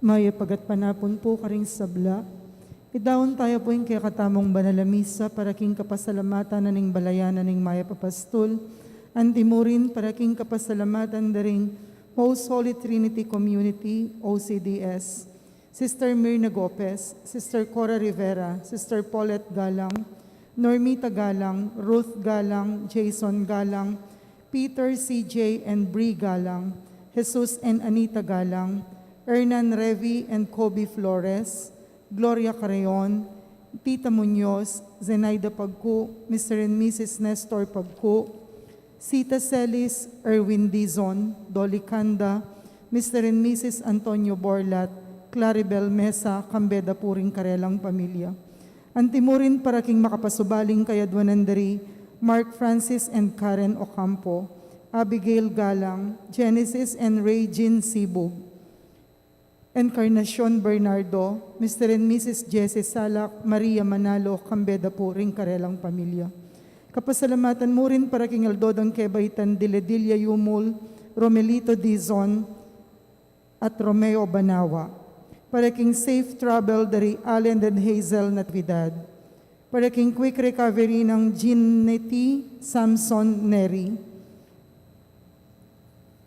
Mayap a gatpanapun pu karing sabla. Idaun taya pu ing kekatamung banal a misa para king kapasalamatan na ning balayan na ning Mayap a Pastul, antimurin para king kapasalamatan da ring Most Holy Trinity Community, O C D S, Sister Mirna Gopez, Sister Cora Rivera, Sister Paulette Galang, Normita Galang, Ruth Galang, Jason Galang, Peter, C J, and Bri Galang, Jesus and Anita Galang, Hernan Revi and Kobe Flores, Gloria Carreon, Tita Muñoz, Zenaida Pagku, Mister and Missus Nestor Pagku, Sita Celis, Erwin Dizon, Dolly Canda, Mister and Missus Antonio Borlat, Claribel Mesa, kambe da pu ring karelang pamilya. Antimurin para king makapasubaling kayadwanan da ri Mark Francis and Karen Ocampo, Abigail Galang, Genesis and Ray Jean Sibug, Encarnacion Bernardo, Mister and Missus Jesse Salak, Maria Manalo, kambe da pu ring karelang pamilya. Kapasalamatan mu rin para king aldo dang kebaitan dile Dilia Yumul, Romelito Dizon, at Romeo Banawa. Para king safe travel da ri Allen and Hazel Natividad. Para king quick recovery nang Jeanette Samson Neri.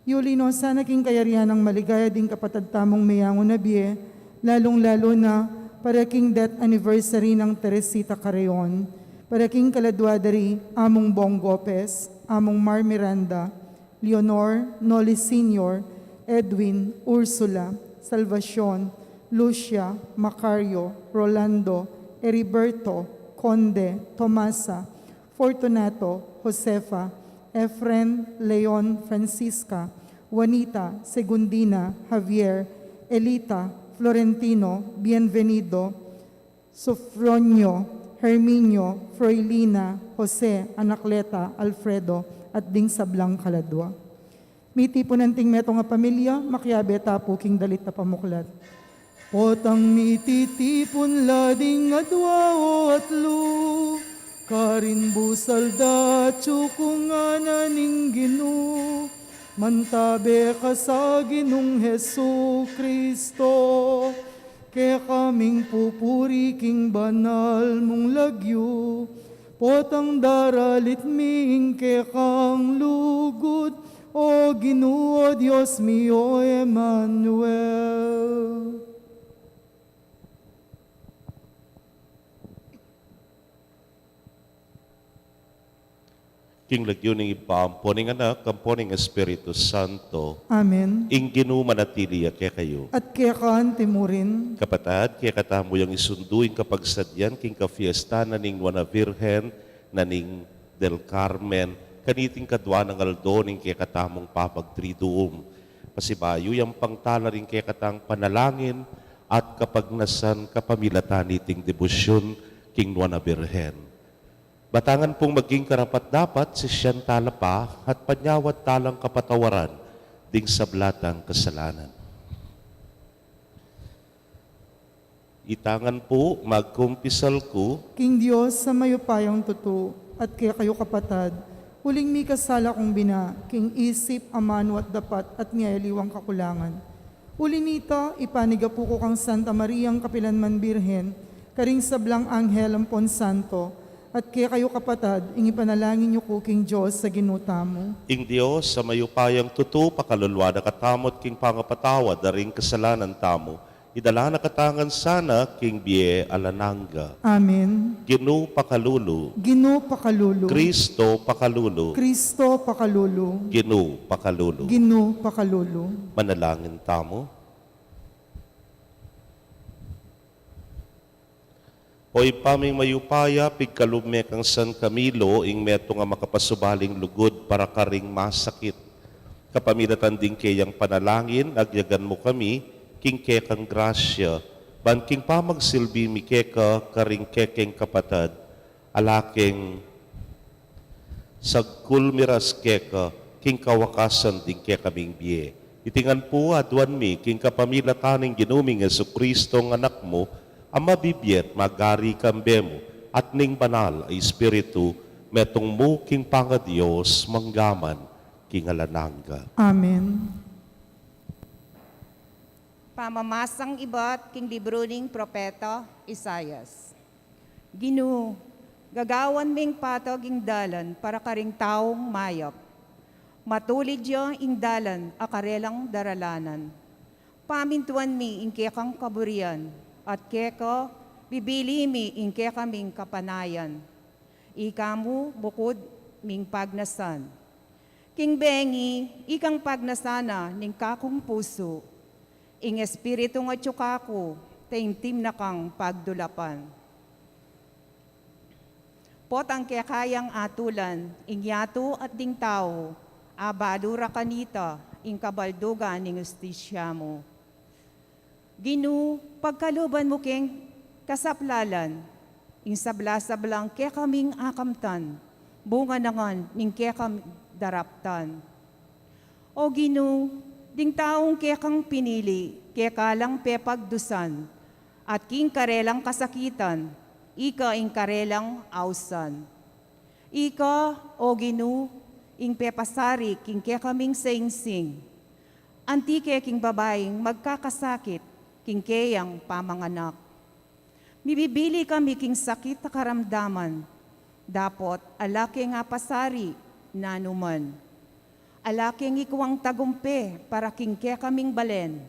Yuli no sana king kayarian nang maligaya ding kapatad tamung meyangu na bie, lalung-lalu na para king death anniversary nang Teresita Carreon, para king kaladwa da ri Among Bong Gopez, Among Mar Miranda, Leonor, Noli Senior, Edwin, Ursula, Salvacion, Lucia, Macario, Rolando, Heriberto, Conde, Tomasa, Fortunato, Josefa, Efren, Leon, Francisca, Juanita, Segundina, Javier, Elita, Florentino, Bienvenido, Sofronio, Herminio, Froilina, Jose, Anacleta, Alfredo, at ding sablang kaladwa. Mitipun anting metung a pamilya, makiabe ta pu king dalit a pamuklat. Potang mititipun la ding adwa o atlu, karin busal datyu kung ngana ning Ginu, mantabe ka sa Ginung Jesu Kristo, kekaming pupuri king banal mung lagyu, potang daralit mi ing kekang lugud, O Ginu, o Dios mi, o Emmanuel. King lagyu ning Ibpa, ampo ning Anak, ampo ning Espiritu Santo. Amen. Ing Ginu manatili ya kekayu. At keka anti mu rin. Kapatad, kekatamu yang isundu ing kapagsadyan king kafiesta na ning Nuan a Virgen na ning del Carmen, kaniting kadwa nang aldo ning kekatamung papagtriduum. Pasibayu yang pangtala ring kekatang panalangin at kapagnasan kapamilatan niting debosyun king Nuan a Birhen. Batangan pung maging karapat-dapat, sisian tala pa at panyawad talang kapatawaran ding sabla tang kasalanan. Ita ngan pu, magkumpisal ku king Dios a mayupayang tutu, at kekayu kapatad, uling mikasala kung bina, king isip, amanu at dapat, at miyaliwang kakulangan. Uli nita, ipanigapu ku kang Santa Mariang kapilanman Birhen, karing sablang anghel ampon santo, at kekayu kapatad, ing ipanalangin yu ku king Dios a Ginu tamu. Ing Dios a mayupayang tutu, pakaluluan na katamu at king pangapatawad da ring kasalanan tamu, idala na katamu ngan sana king bie alang angga. Amen. Ginu pakalulu. Ginu pakalulu. Kristo pakalulu. Kristo pakalulu. Ginu pakalulu. Ginu pakalulu. Manalangin tamu. O Ibpa ming mayupaya, pigkalub me kang San Camilo ing metung a makapasubaling lugud para karing masakit. Kapamilatan ding keyang panalangin, agyagan mu kami king kekang grasya, ban king pamagsilbi mi keka karing kekeng kapatad, ala keng sagkul miras keka king kawakasan ding kekaming bie. Iti ngan pu aduan mi king kapamilatan ning Ginu ming Jesucristo a Anak mu, a mabibie at magari kambe mu at ning Banal a Espiritu, metung mu king pangaDios mangga man king alang angga. Amen. Pamamasang ibat king libru ning propeta Isaias. Ginu, gagawan meng patag ing dalan para karing taung mayap. Matulid ya ing dalan a karelang daralanan. Pamintuan mi ing kekang kaburian, at keka bibili mi ing kekaming kapanayan. Ika mu bukud ming pagnasan. King bengi, ikang pagnasan na ning kakung pusu. Ing Espiritung atyu kaku, taimtim na kang pagdulapan. Potang kekayang atulan, ing yatu at ding tau, abalu ra kanita, ing kabaldugan ning ustisya mu. Ginu, pagkaluban mu keng kasaplalan, ing sabla-sablang kekaming akamtan, bunga na ngan ning kekang daraptan. O Ginu, ding taung kekang pinili, keka lang pepagdusan, at king karelang kasakitan, ika ing karelang ausan. Ika, o Ginu, ing pepasari king kekaming saingsing. Anti ke king babaing magkakasakit king keyang pamanganak. Mibibili kami king sakit a karamdaman, dapot ala keng apasari nanu man. Ala keng ikuang tagumpe para king kekaming balen,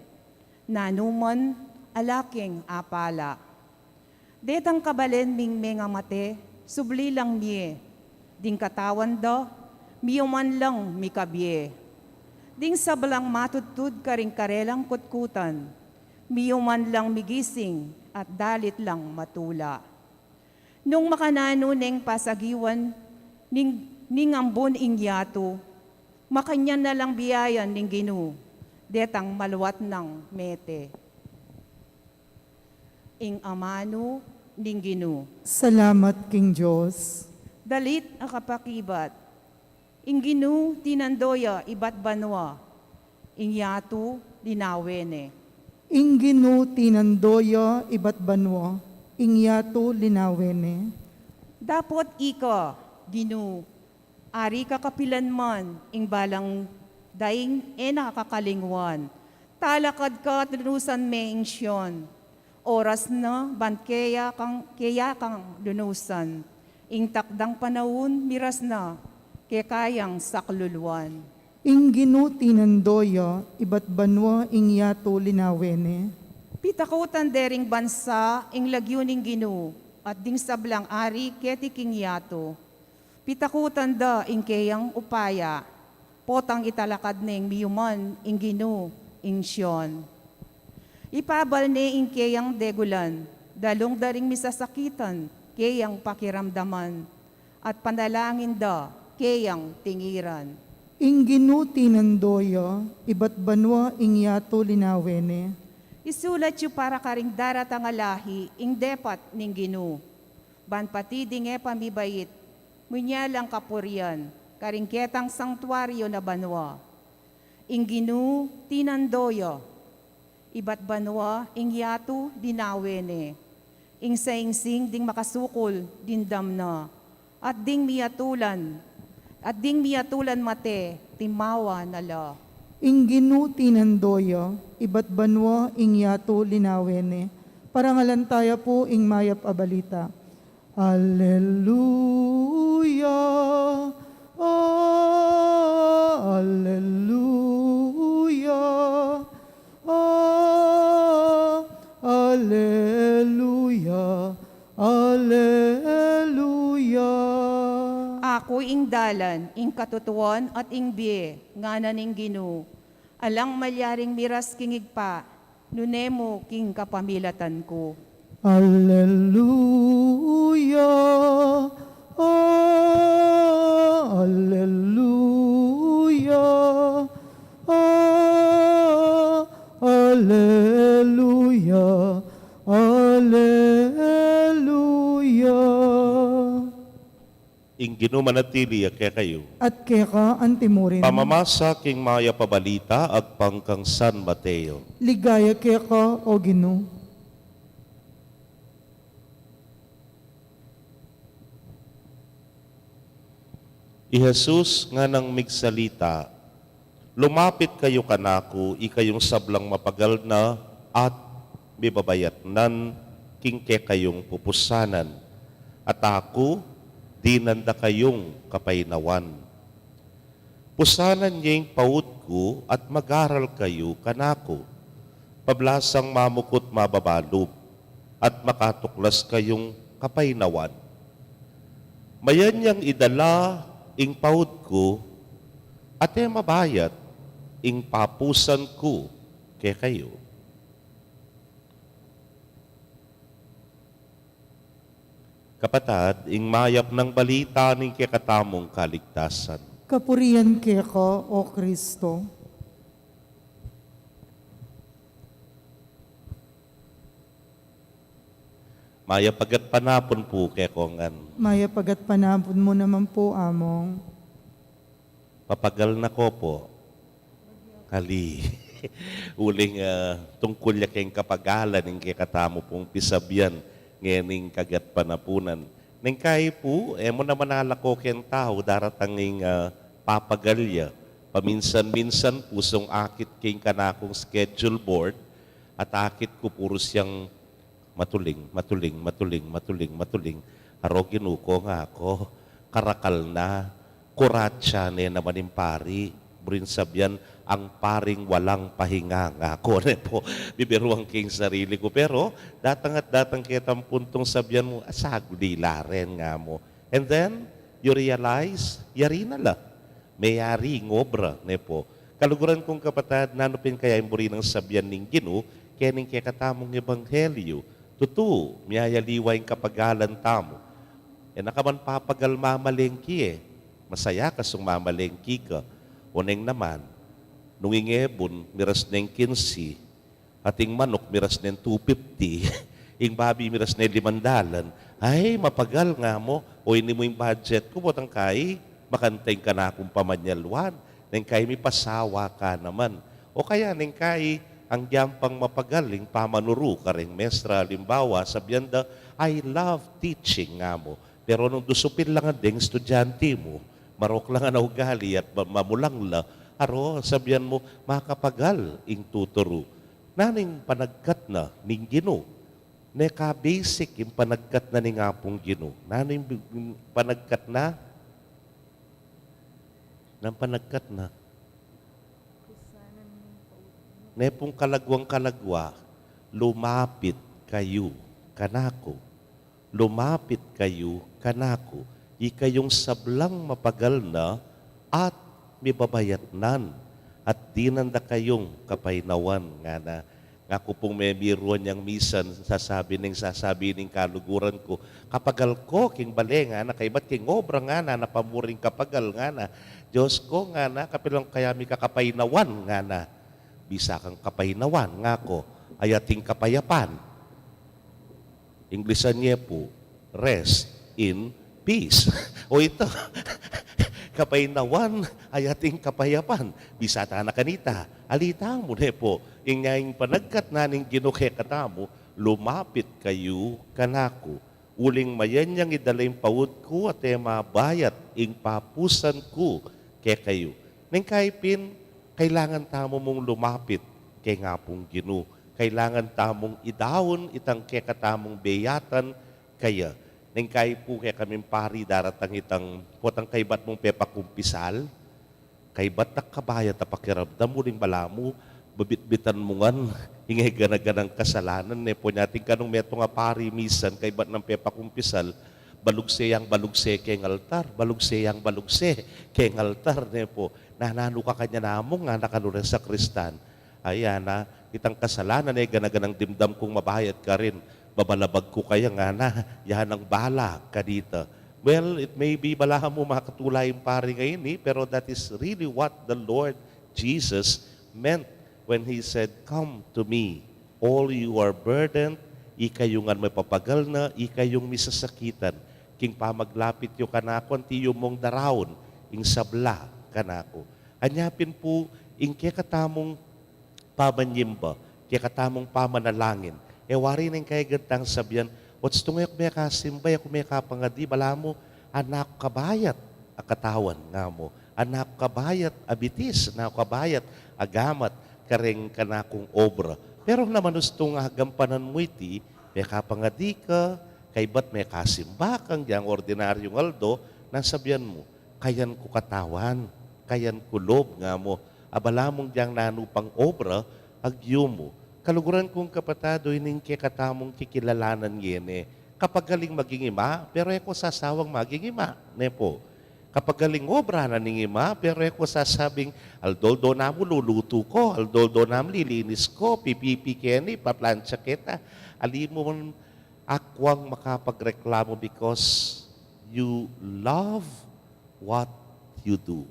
nanu man ala keng apala. Detang kabalen ming mengamate, subli lang mie. Ding katawan da, miyuman lang mikabie. Ding sablang matudtud karing karelang kutkutan, miyuman lang migising at dalit lang matula. Nung makananu neng pasagiwan ning, ning ambun ing yatu, makanyan na lang biayan ning Ginu, detang maluat nang mete. Ing amanu ning Ginu. Salamat king Dios. Dalit a kapakibat. Ing Ginu tinando ya ibat banua, ing yatu linawe ne. Ing Ginu tinando ya ibat banua, ing yatu linawe ne. Dapot ika, Ginu, ari ka kapilan man, ing balang daing e na ka kakalingwan. Talakad ka at lunusan me ing Sion. Oras na ban keya kang, keya kang lunusan. Ing takdang panaun miras na, keka yang sakluluan. Ing Ginu tinando ya ibat banua, ing yatu linawe ne. Pitakutan de ring bansa ing lagyu ning Ginu, at ding sablang ari keti king yatu. Pitakutan da ing keyang upaya, potang italakad neng miyuman ing Ginu ing Sion. Ipabal ne ing keyang degulan, dalung da ring misasakitan keyang pakiramdaman, at panalangin da keyang tingiran. Ing Ginu tinando ya ibat banua, ing yatu linawe ne. Isulat yu para karing daratang a lahi ing depat ning Ginu. Ban pati ding e pa mibait, munya lang kapurian karing ketang sangtuaryu na banua. Ing Ginu tinando ya ibat banua, ing yatu linawe ne. Ing saingsing ding makasukul dimdam na, at ding miyatulan, at ding miyatulan mate timawa na la. Ing Ginu tinando ya ibat banua, ing yatu linawe ne. Parangalan taya pu ing mayap a balita. Alleluia, ah, alleluia, ah, alleluia, alleluia. Aku ing dalan, ing katutuan, at ing bie, ngana ning Ginu. Alang malyaring miras king Ibpa, nune mu king kapamilatan ku. Alleluia, ah, alleluia, ah, alleluia, alleluia. Ing Ginu manatili ya kekayu. At keka antimurin. Pamamasa king mayap a balita agpang kang San Mateo. Ligaya keka, o Ginu. I Jesus nganang migsalita, lumapit kayu kanaku, ikayung sablang mapagal na at mibabayatnan king kekayung pupusanan, at aku dinan da kayung kapainawan. Pusanan ye ing paud ku at mag-aral kayu kanaku, pablasang mamukut mababa lub, at makatuklas kayung kapainawan. Mayan yang idala ing paud ku, at e mabayat ing papusan ku kekayu. Kapatad, ing mayap nang balita ning kekatamung kaligtasan. Kapurian keka, O Kristo. Mayap a gatpanapun pu kekongan. Mayap a gatpanapun mu naman pu, Among. Papagal na ko pu. Ali. Uling, ah, tungkul ya keng kapagalan ing kekatamu pung pisabyan ngening kagatpanapunan. Neng kai pu, e mu naman alako keng tau daratang ing, ah, papagal ya. Paminsan-minsan pu sung akit keng kanakung schedule board at akit ku puru siyang matuling, matuling, matuling, matuling, matuling. Aro, Ginu ko, ngaku, karakal na, kuratsa ne naman ing pari, buring sabyan, ang paring walang pahinga, ngaku ne pu. Bibiruan ke ing sarili ku, pero datang at datang ketang puntung sabyan mu, "Ah, saglit la rin," nga mu. And then, you realize, yari na la. Meyari ing obra, ne pu. Kaluguran kung kapatad, nanu pin kaya ing buri nang sabyan ning Ginu kening kekatamung ebanghelyu? Tutu, miyayaliwa ing kapagalan tamu. E na ka man papagal mamalengki e. Masaya ka sung mamalengki ka. Oneng naman, nung ing ebun miras neng kinsi, at ing manuk miras neng two fifty, ing babi miras neng limandalan. Ay, mapagal, nga mu. O, ini mu ing budget ku, potang kai, makanta ing kanakung pamanyaluan. Neng kai mipasawa ka naman. O kaya neng kai, ang gyampang mapagal ing pamanuru kareng mestra, alimbawa, sabyan da, "I love teaching," nga mu. Pero nung dusupil la ngan deng estudyante mu, marok la ngan a ugali at ma-, mamulang la, aro, sabyan mu, makapagal ing tuturu. Nanu ing panagkat na ning Ginu? Neka basic ing panagkat na ning Apung Ginu. Nanu ing bi-, ing panagkat na? Nang panagkat na. Ne pung kalaguang-kalagua, lumapit kayu kanaku. Lumapit kayu kanaku, ikayung sablang mapagal na at mibabayatnan, at dinan da kayung kapainawan, ngana. Ngaku pung memiruan yang misan, sasabi ning, sasabi ning kaluguran ku, kapagal ko king bale, ngana, kaybat king obra, ngana, napamuring kapagal, ngana. Dios ko, ngana, kapilan kaya mika kapainawan, ngana. Bisa kang kapainawan, ngaku, ay ating kapayapan. Inglisan ye pu, "Rest in peace." O ita, kapainawan, ay ating kapayapan. Bisa ta na kanita, ali tamu ne pu, ing nyaing panagkat na ning Ginu kekatamu, "Lumapit kayu kanaku, uling mayan yang idala ing paud ku at e mabayat ing papusan ku kekayu." Neng kai pin, kailangan tamu mung lumapit keng Apung Ginu. Kailangan tamung idaun itang kekatamung beyatan kaya. Neng kai pu, kekaming pari, daratang itang, potang kaybat mung pepakumpisal, kaybat na kabayat a pakiramdam, uling balamu, babitbitan mu ngan ing e gana-ganang kasalanan, ne pu. Nya atin kanung metung a pari misan, kaybat nang pepakumpisal, balugse yang balugse keng altar, balugse yang balugse keng altar, ne pu. "Na, nanu ka kanyan, Among?" ngana kanu reng sakristan. "Ay," ngana, "itang kasalanan e gana-ganang dimdam kung mabayat karin. Babalabag ku kaya," ngana, "ya nang bala kanita." Well, it may be balamu makatula ing pari ngeni, pero that is really what the Lord Jesus meant when He said, "Come to me, all you are burdened," ikayu ngan mapapagal na, ikayung misasakitan. King pamaglapit yu kanaku, anti yu mung daraun ing sabla kanaku. Anya pin pu, ing kekatamung pamanyimba, kekatamung pamanalangin. E wari neng kai gantang sabyan, "Wats tunga e ku mekasimba, e ku mekapangadi, balamu, anak kabayat a katawan," nga mu. "Anak kabayat a bitis, anak kabayat a gamat kareng kanakung obra." Pero naman ustung agampanan mu iti, mekapangadi ka, kaybat mekasimba kang dyang ordinaryung aldo, nang sabian mu, "Kayan ku Katawan, kayan ku Lob," nga mu. Abala mung dyang nanu pang obra, agyu mu. Kaluguran kung kapatad, o ining kekatamung kikilalanan ngeni. Kapagaling maging ima, pero e ko sasawang maging ima, ne po. Kapagaling obra na ning ima, pero e ko sasabing, "Aldo-aldo namu lulutu ko, aldo-aldo namu lilinis ko, pipipi keni, paplantsa keta." Ali mu man akwang makapagreklamu because you love what you do.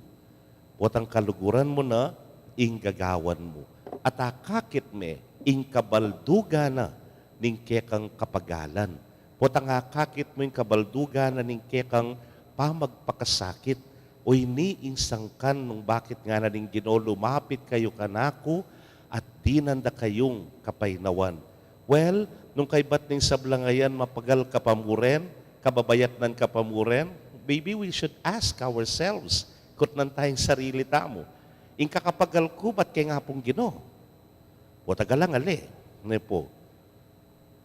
Potang kaluguran mu na ing gagawan mu. At akakit me ing kabaldugan na ning kekang kapagalan. Potang akakit mu ing kabaldugan na ning kekang pamagpakasakit. O ini ing sangkan nung bakit ngana ning Ginu, "Lumapit kayu kanaku at dinan da kayung kapaynawan." Well, nung kaybat ning sablang ayan, mapagal ka pa mu ren, kababayatnan ka pa mu ren, maybe we should ask ourselves, kutnan taya ing sarili tamu. Ing kakapagal ku, bat keng Apung Ginu? O tagalang ali, ne po.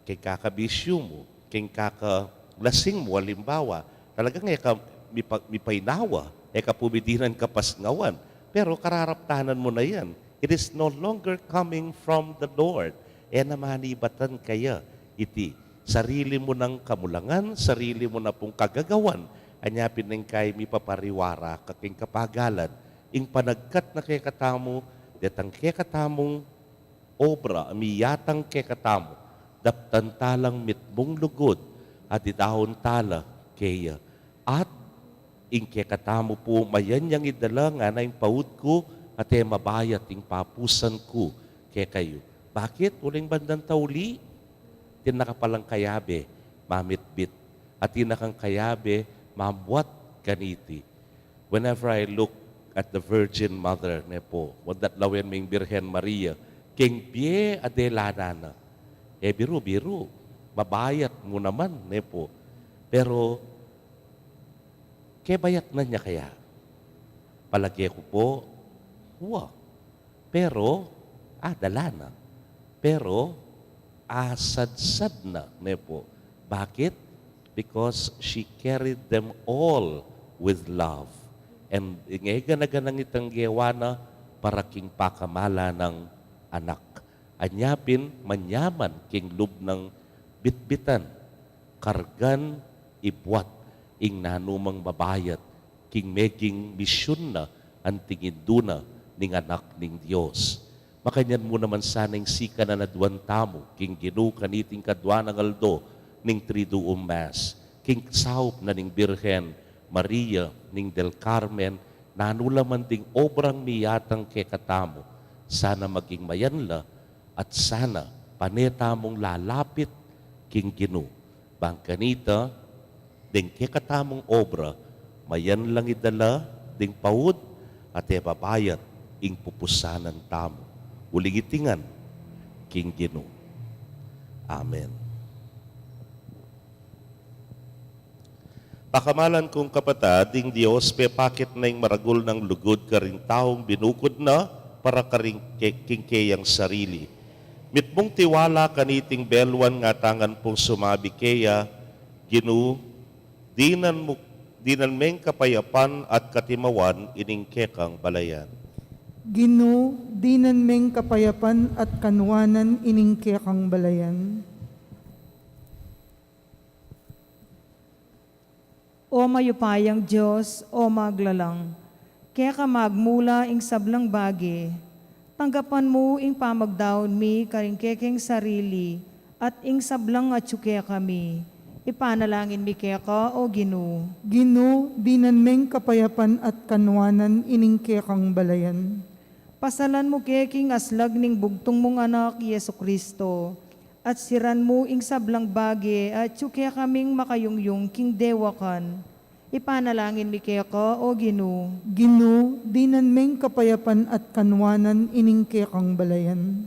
Keng kakabisyu mu, keng kakalasing mu, alimbawa, talagang e ka mipa-, mipaynawa, e ka pumidinan kapasnawan. Pero kararaptanan mu na yan. It is no longer coming from the Lord. E na manibatan kaya iti. Sarili mu nang kamulangan, sarili mu na pung kagagawan. Anya pin neng kay mipapariwara ka king kapagalan. Ing panagkat na kekatamu, detang kekatamung obra, miyatang kekatamu, daptan talang mitmung lugud, at idaun tala keya. At ing kekatamu pu, mayan yang idala ngana ing paud ku, at e mabayat ing papusan ku kekayu. Bakit? Uling bandang tauli, atin na ka palang kayabe mamitbit, atin na kang kayabe mamuat kaniti. Whenever I look at the Virgin Mother, ne po, o datlawen ming Birhen Maria, keng bie a delanan na, e biru-biru, mabayat mu naman, ne po. Pero, kebayatnan ya kaya? Palage ku po, wa. Pero, adala na. Pero, asadsad na, ne po. Bakit? Because she carried them all with love. And ing e gana-ganang itang gewa na para king pakamalan nang anak. Anya pin, manyaman king lub nang bitbitan, kargan, ibuat ing nanumang mabayat king meging misyun na anting indu na ning Anak ning Dios. Makanyan mu naman sana ing sikanan a aduan tamu king Ginu kaniting kadua nang aldo ning Triduum Mass, king saup na ning Birhen Maria ning del Carmen, nanu la man ding obrang miyatang kekatamu, sana maging mayan la, at sana pane tamung lalapit king Ginu. Bang kanita, deng kekatamung obra, mayan lang idala ding paud, at e babayat ing pupusanan tamu. Uling iti ngan king Ginu. Amen. Pakamalan kung kapatad, ing Dios pepakit na ing maragul nang lugud karing taung binukud na para karing ke-, king keyang sarili. Mitmung tiwala kaniting beluan, ngatanan pung sumabi keya, Ginu, dinan mu, dinan meng kapayapan at katimawan ining kekang balayan. Ginu, dinan meng kapayapan at kanuanan ining kekang balayan. O mayupayang Dios, o maglalang, keka magmula ing sablang bage, tanggapan mu ing pamagdaun mi karing kekeng sarili at ing sablang atyu kekami. Ipanalangin mi keka, o Ginu. Ginu, dinan meng kapayapan at kanuanan ining kekang balayan. Pasalan mu ke king aslag ning bugtung mung Anak, Jesucristo, at siran mu ing sablang bage a atyu kekaming makayungyung king dewakan. Ipanalangin mi keka, o Ginu. Ginu, dinan meng kapayapan at kanuanan ining kekang balayan.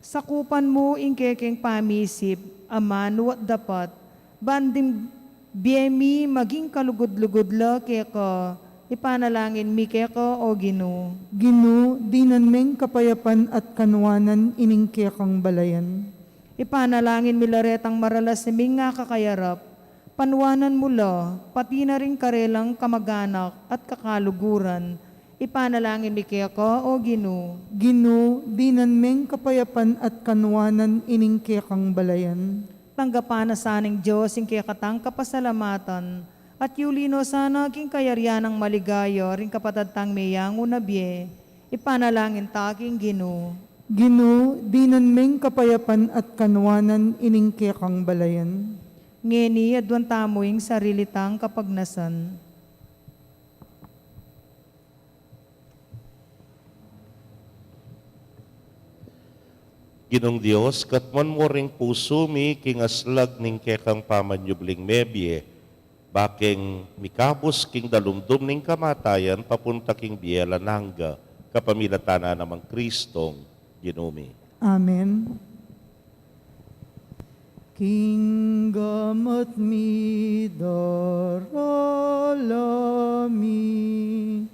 Sakupan mu ing kekeng pamisip, amanu at dapat, ban ding bie mi maging kalugud-lugud la keka, Ipanalangin mi keka, O Ginu. Ginu, dinan meng kapayapan at kanuanan ining kekang balayan. Ipanalangin mi la retang maralas ming ngakakayarap, panuanan mu la, pati na ring karelang kamaganak at kakaluguran. Ipanalangin mi keka, O Ginu. Ginu, dinan meng kapayapan at kanuanan ining kekang balayan. Tanggapan na sa ning Dios ing kekatang kapasalamatan, at yuli no sana king kayarian nang maligaya ring kapatad tang meyangu na bie. Ipanalangin ta king Ginu. Ginu, dinan meng kapayapan at kanuanan ining kekang balayan. Ngeni aduan tamu ing sarili tang kapagnasan. Ginung Dios, katmuan mu ring pusu mi king aslag ning kekang pamanyubling mebie, bakeng mikabus king dalumdum ning kamatayan papunta king bie alang angga, kapamilatan na nang Kristong Ginu mi. Amen. King gamat mi darala mi,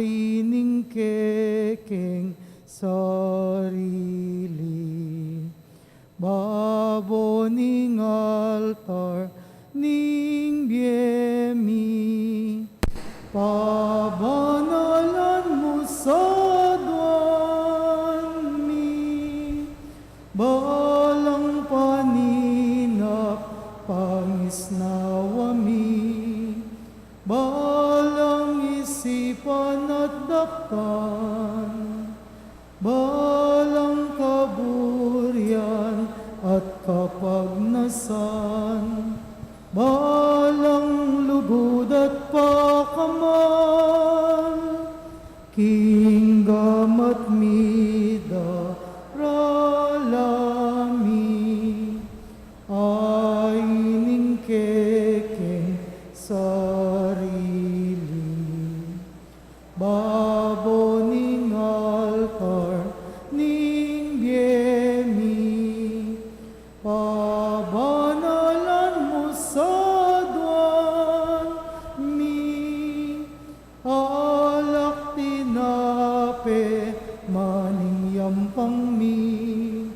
ining kekeng sarili, babo ning altar ning bie mi, pabanalan mu sa aduan mi, balang paninap pangisnawa mi, balang isipan at daptan, balang kaburian at kapagnasan, balang lugud at pakamal, king gamat mi darala mi, ining kekeng sarili, babo ning altar ning bie mi, pabanalan mu sa aduan mi, alak tinape maning yampang mi,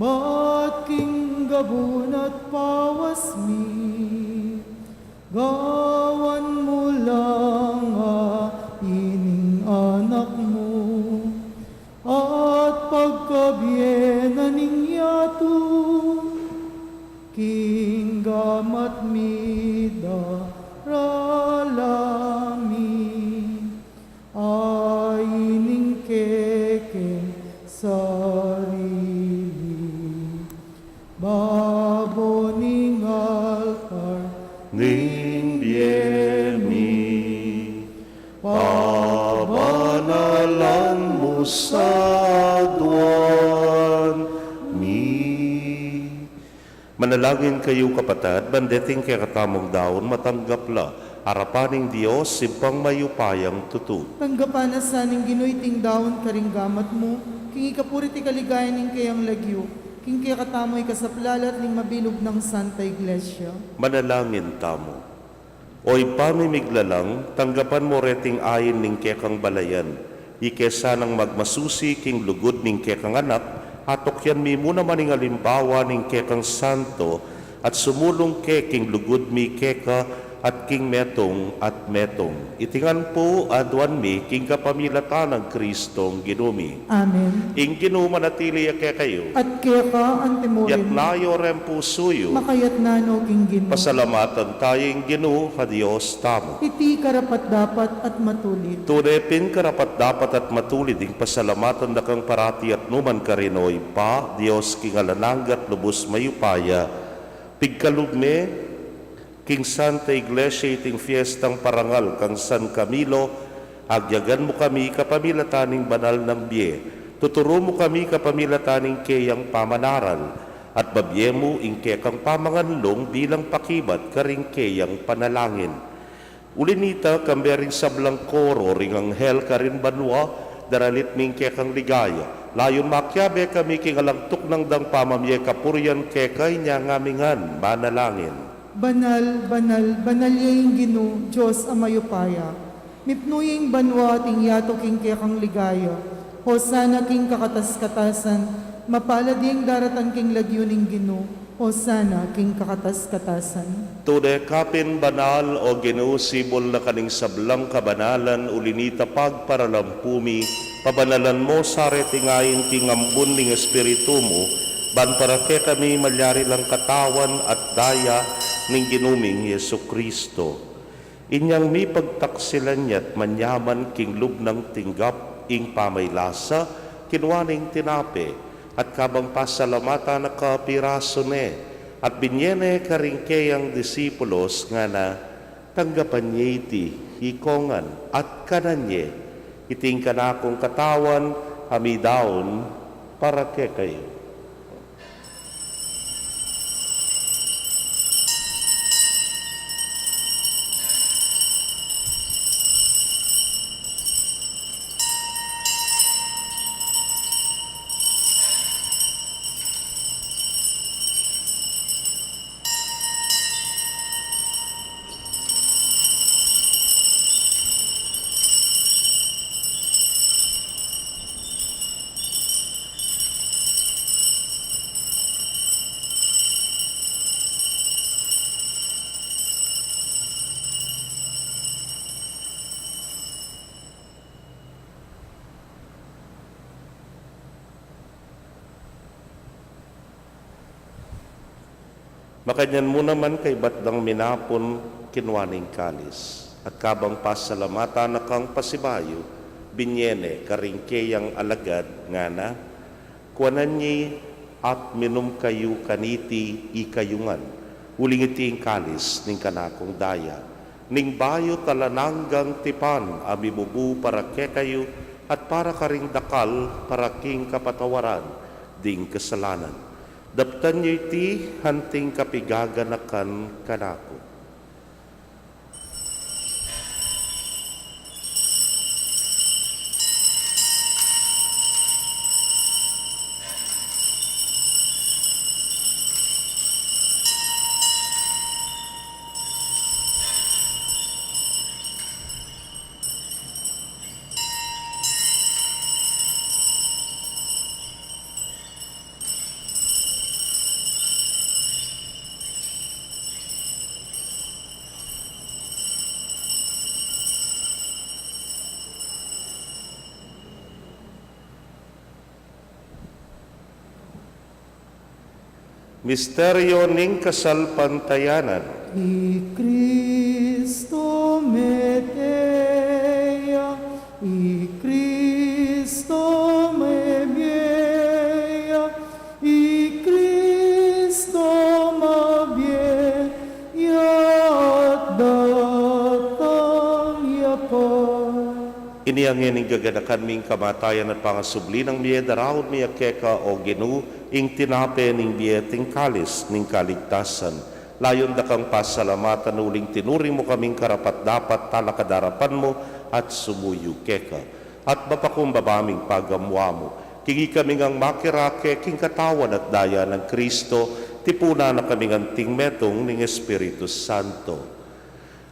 bat king gabun at pawas mi, gawan mu lang ining anak mu, at pagkabie na ning yatu, king gamat mi darala mi, ining kekeng sarili, babo ning altar ning bie mi, pabanalan mu sa aduan mi. Manalangin kayu, kapatad, ban deting kekatamung daun matanggap la arapan ning Dios, Ibpang mayupayang tutu. Tanggapan na sa ning Ginu iting daun karing gamat mu, king ikapuri't ikaligaya ning keyang lagyu, king kekatamung ikasaplala at ning mabilug nang Santa Iglesia. Manalangin tamu. O Ibpa ming miglalang, tanggapan mu reting ain ning kekang balayan, ike sanang magmasusi king lugud ning kekang anak, atukyan mi mu naman ing alimbawa ning kekang santo, at sumulung ke king lugud mi keka at king metung at metung. Iti ngan pu aduan mi king kapamilatan nang Kristong Ginu mi. Amen. Ing Ginu manatili ya kekayu. At keka antimurin. Itas yu reng pusu yu. Makatas no king Ginu. Pasalamatan tamu ing Ginu a Dios tamu. Iti karapat-dapat at matulid. Tune pin karapat-dapat at matulid ing pasalamatan da kang parati at nukarin man, O Ibpa, Dios king alang angga at lubus mayupaya. Pigkalub me king Santa Iglesia iting fiestang parangal kang San Camilo, agyagan mu kami kapamilatan ning banal nang bie. Tuturu mu kami kapamilatan ning keyang pamanaral, at babie mu ing kekang pamanganlung bilang pakibat karing keyang panalangin. Uli na nita, kambe ring sablang koro ring anghel karin banua, daralit mi ing kekang ligaya. Layun makiabe kami king alang tuknang dang pamamie kapurian keka inya ngan mi ngan manalangin. Banal, banal, banal ya ing Ginu, Dios a mayupaya. Mipnu ya ing banua at ing yatu king kekang ligaya. Hosana king kakatas-katasan. Mapalad ya ing daratan king lagyu ning Ginu. Hosana king kakatas-katasan. Tune ka pin banal, o Ginu, sibul na ka ning sablang kabanalan, uli na nita pagparalampu mi, pabanalan mu sa reting ain king ambun ning Espiritu mu, ban para kekami malyari lang katawan at daya ning Ginu ming Jesucristo. Inyang mipagtaksilan ya't manyaman king lub nang tinggap ing pamaylasa, kinua ne ing tinape, at kabang pasalamatan na ka, pirasu ne, at binye ne karing keyang disipulos, ngana: Tanggapan ye iti, ikong ngan, at kanan ye, iti ing kanakung katawan, a midaun para kekayu. Makanyan mu naman kaybat dang minapun, kinua ne ing kalis, at kabang pasalamatan na kang pasibayu, binye ne karing keyang alagad, ngana: Kuanan ye at minum kayu kaniti, ikayu ngan, uling iti ing kalis ning kanakung daya, ning bayu at alang anggang tipan, a mibubu para kekayu at para karing dakal para king kapatawaran ding kasalanan. Daptan yu iti anting kapigaganakan kanaku. Misteryo ning kasalpantayanan. I Kristo mete ya, i Kristo mebie ya, i Kristo mabie ya, datang ya pa. Inya ngeni gaganakan mi ing kamatayan at pangasubli nang mie, daraun mi keka, o Ginu, ing tinape ning bie at ing kalis ning kaligtasan. Layun da kang pasalamatan uling tinuring mu kaming karapat-dapat talakad king arapan mu at sumuyu keka. At mapakumbaba ming pagamuan mu, king ikami ngang makirake king katawan at daya nang Kristo, tipunan na kaming anting metung ning Espiritu Santo.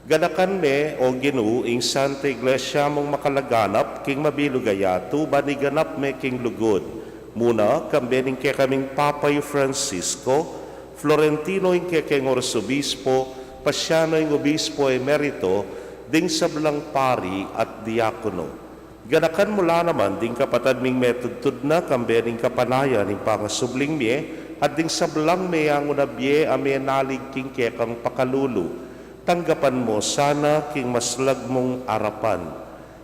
Ganakan me, o Ginu, ing Santa Iglesia mung makalaganap king mabilug a yatu, ban iganap me king lugud. Muna, kambe ning kekaming Papa i Francisco, Florentino ing kekeng Arsobispo, Pasiano ing Obispo Emerito, ding sablang pari at diakono. Ganakan mu la naman ding kapatad ming metudtud na, kambe ning kapanayan ning pangasubling mie, at ding sablang meangu na bie a menalig king kekang pakalulu. Tanggapan mu sana king maslag mung arapan.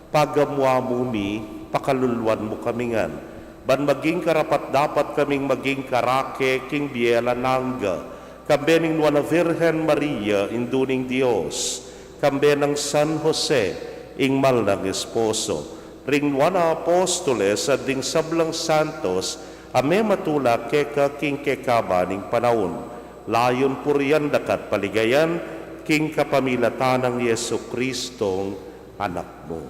Pagamuan mu mi, pakaluluan mu kami ngan, ban maging karapat-dapat kaming maging karake king bie alang angga, kambe ning Nuan a Virgen Maria, Indu ning Dios, kambe nang San Jose, ing mal nang esposo, ring Nuan a Apostoles, at ding sablang santos a mematula keka king kekaban ning panaun, layun purian da ka at paligayan, king kapamilatan nang Jesucristong Anak mu.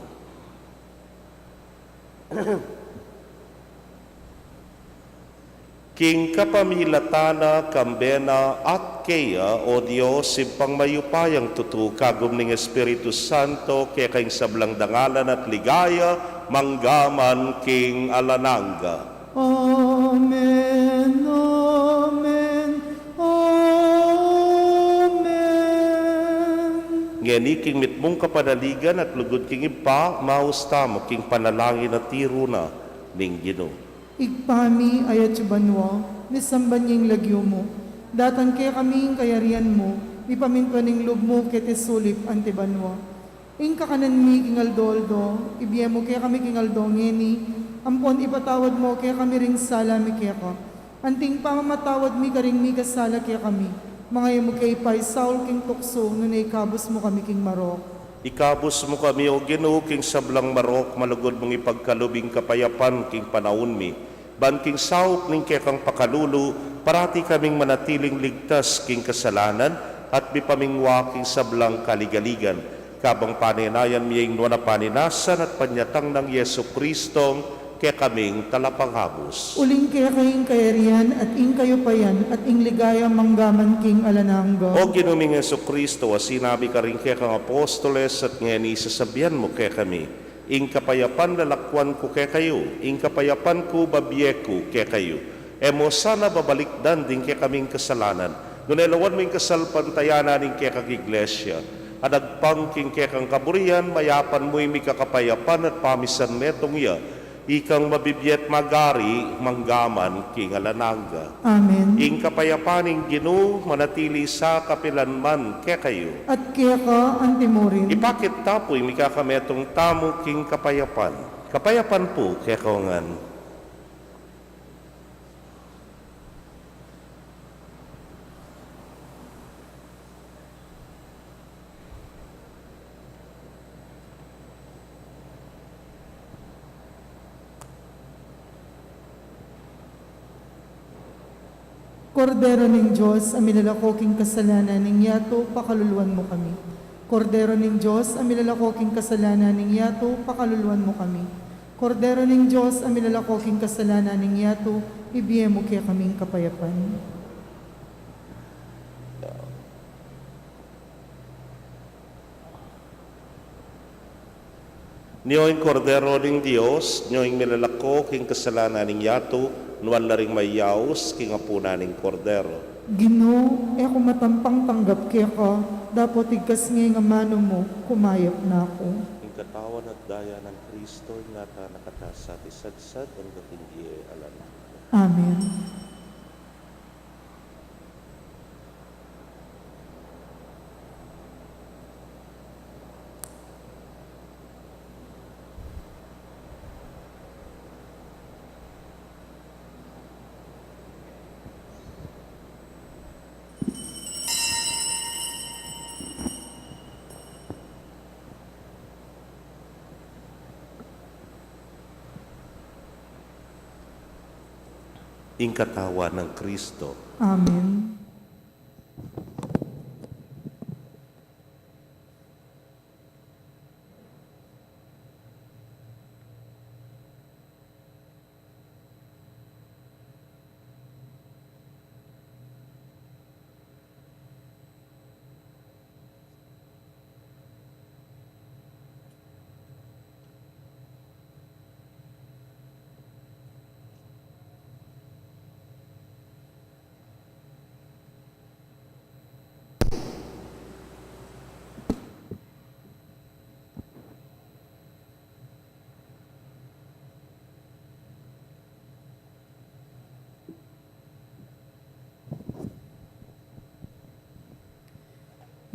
King kapamilatan na, kambe na, at keya, o Dios, Ibpang mayupayang tutu, kagum ning Espiritu Santo, keka ing sablang dangalan at ligaya, mangga man king alang angga. Amen, amen, amen. Ngeni king mitmung kapanaligan at lugud king Ibpa, maus tamu king panalangin a tiru na ning Ginu. Ibpa mi, atsu ka banua, misamban ya ing lagyu mu. Datang kekami ing kayarian mu, mipamintuan ing lub mu keti sulip anti banua. Ing kakanan mi king aldo-aldo, ibie mu kekami king aldo ngeni, ampon ipatawad mu kekami ring sala mi keka. Anti ing pamamatawad mi karing mikasala kekami. Manga e mu ke ipaisaul king tuksu, nune ikabus mu kami king marok. Ikabus mu kami, O Ginu, king sablang marok, malugud mung ipagkalub ing kapayapan king panaun mi. Ban king saup ning kekang pakalulu, parati kaming manatiling ligtas king kasalanan at mipamingwa king sablang kaligaligan. Kabang panenayan mi ing nuan a paninasan at panyatang nang Jesucristo, kekaming talapangabus. Uling keka ing kayarian at ing kayupayan at ing ligaya mangga man king alang angga. O Ginu ming Jesucristo, a sinabi karing kekang apostoles at ngeni sasabian mu kekami, ing kapayapan lalakwan ku kekayu, ing kapayapan ku babie ku kekayu. E mu sana babalikdan ding kekaming kasalanan, nune lawan mu ing kasalpantayanan ning kekang Iglesia, a agpang king kekang kaburian, mayapan mu ing mikakapayapan at pamisan metung ya, ikang mabibie at magari mangga man king alang angga. Amen. Ing kapayapan ning Ginu manatili sa kapilan man kekayu. At keka anti murin. Ipakit ta pu ing mikakametung tamu king kapayapan. Kapayapan pu kekayu ngan. Kordero ning Dios, a milalako king kasalanan ning yatu, pakaluluan mu kami. Kordero ning Dios, a milalako king kasalanan ning yatu, pakaluluan mu kami. Kordero ning Dios, a milalako king kasalanan ning yatu, ibie mu kekaming kapayapan. Nio ing Kordero ning Dios, nio ing milalako king kasalanan ning yatu, nuan la ring mayaus king apunan ning Kordero. Ginu, e ku matampang tanggap keka, dapot igkas nge ing amanu mu, kumayap na ku. Ing katawan at daya nang Kristo, ingatan na kata sa at isagsag angga king bie alang angga. Amen. Ing katawan nang Kristo. Amen.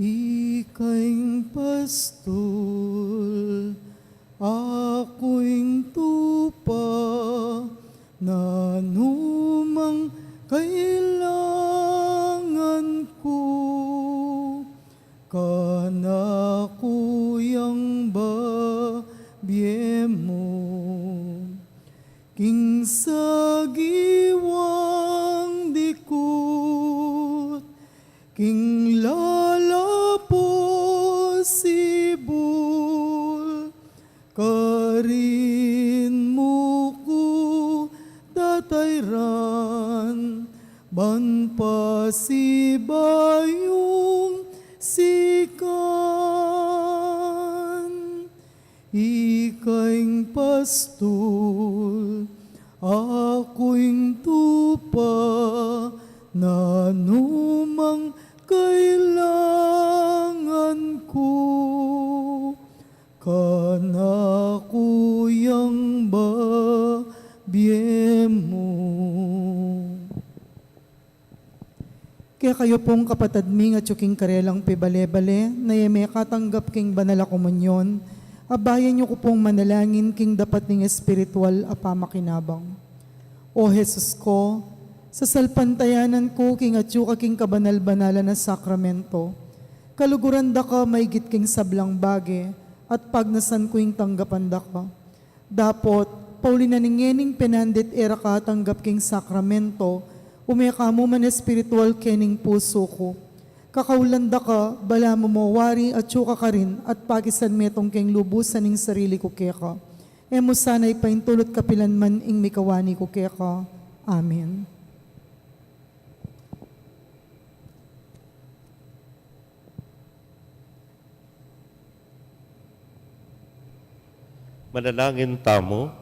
Ika ing pastul, aku ing tupa, nanumang kailangan ku, kanaku yang babie mu. King sagiwang dikut, king lalapu sibul, karin mu ku tatayran. Ban pasibayung sikan, ika ing pastul, aku ing tupa, nanumang kailangan ku, kanaku yang babie mu. Kekayu pung kapatad ming atyu king karelang pibale-bale, na e mekatanggap king banal a komunyon, abayan yu ku pung manalangin king dapat ning espiritual a pamakinabang. O Jesus ko, sasalpantayanan ku king atyu ka king kabanal-banalan a sakramento, kaluguran da ka maigit king sablang bage, at pagnasan ku ing tanggapan da ka. Dapot, pauli na ning ngening penandit e ra ka atanggap king sakramento, ume ka mu man espiritual kening pusu ku. Kakaulan da ka, balamu mo wari atyu ka karin at pakisan metung keng lubusan ing sarili ku keka. E mu sana ipaintulut kapilan man ing mikawani ku keka. Amen. Manalangin tamu.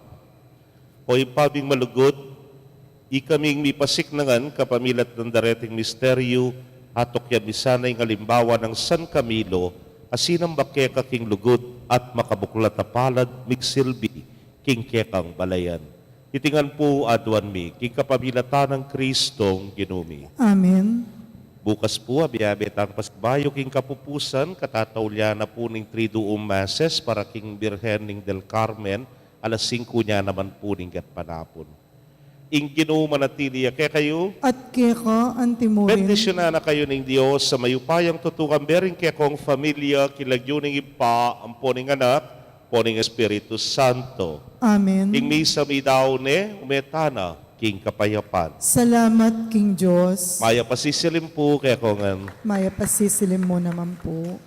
O Ibpa ming malugud, ikaming mipasiknangan kapamilatan ding dareting misteryu, atukyan mi sana ing alimbawa nang San Camilo, a sinamba keka king lugud at makabuklat a palad migsilbi king kekang balayan. Iti ngan pu aduan mi king kapamilatan nang Kristong Ginu mi. Amen. Bukas pu, abe-abe tang pasibayu king kapupusan, katataulian na pu ning Triduum Masses para king Birhen ning del Carmen, alas singku nya naman pu ning gatpanapun. Ing Ginu manatili ya kekayu. At keka antimurin. Bendisyunan na kayu ning Dios a mayupayang tutu, kambe ring kekong familia, king lagyu ning Ibpa, ampo ning Anak, ampo ning Espiritu Santo. Amen. Ing misa meyari ne, ume tana king kapayapan. Salamat king Dios. Mayap a sisilim pu kekongan. Mayap a sisilim mu naman pu.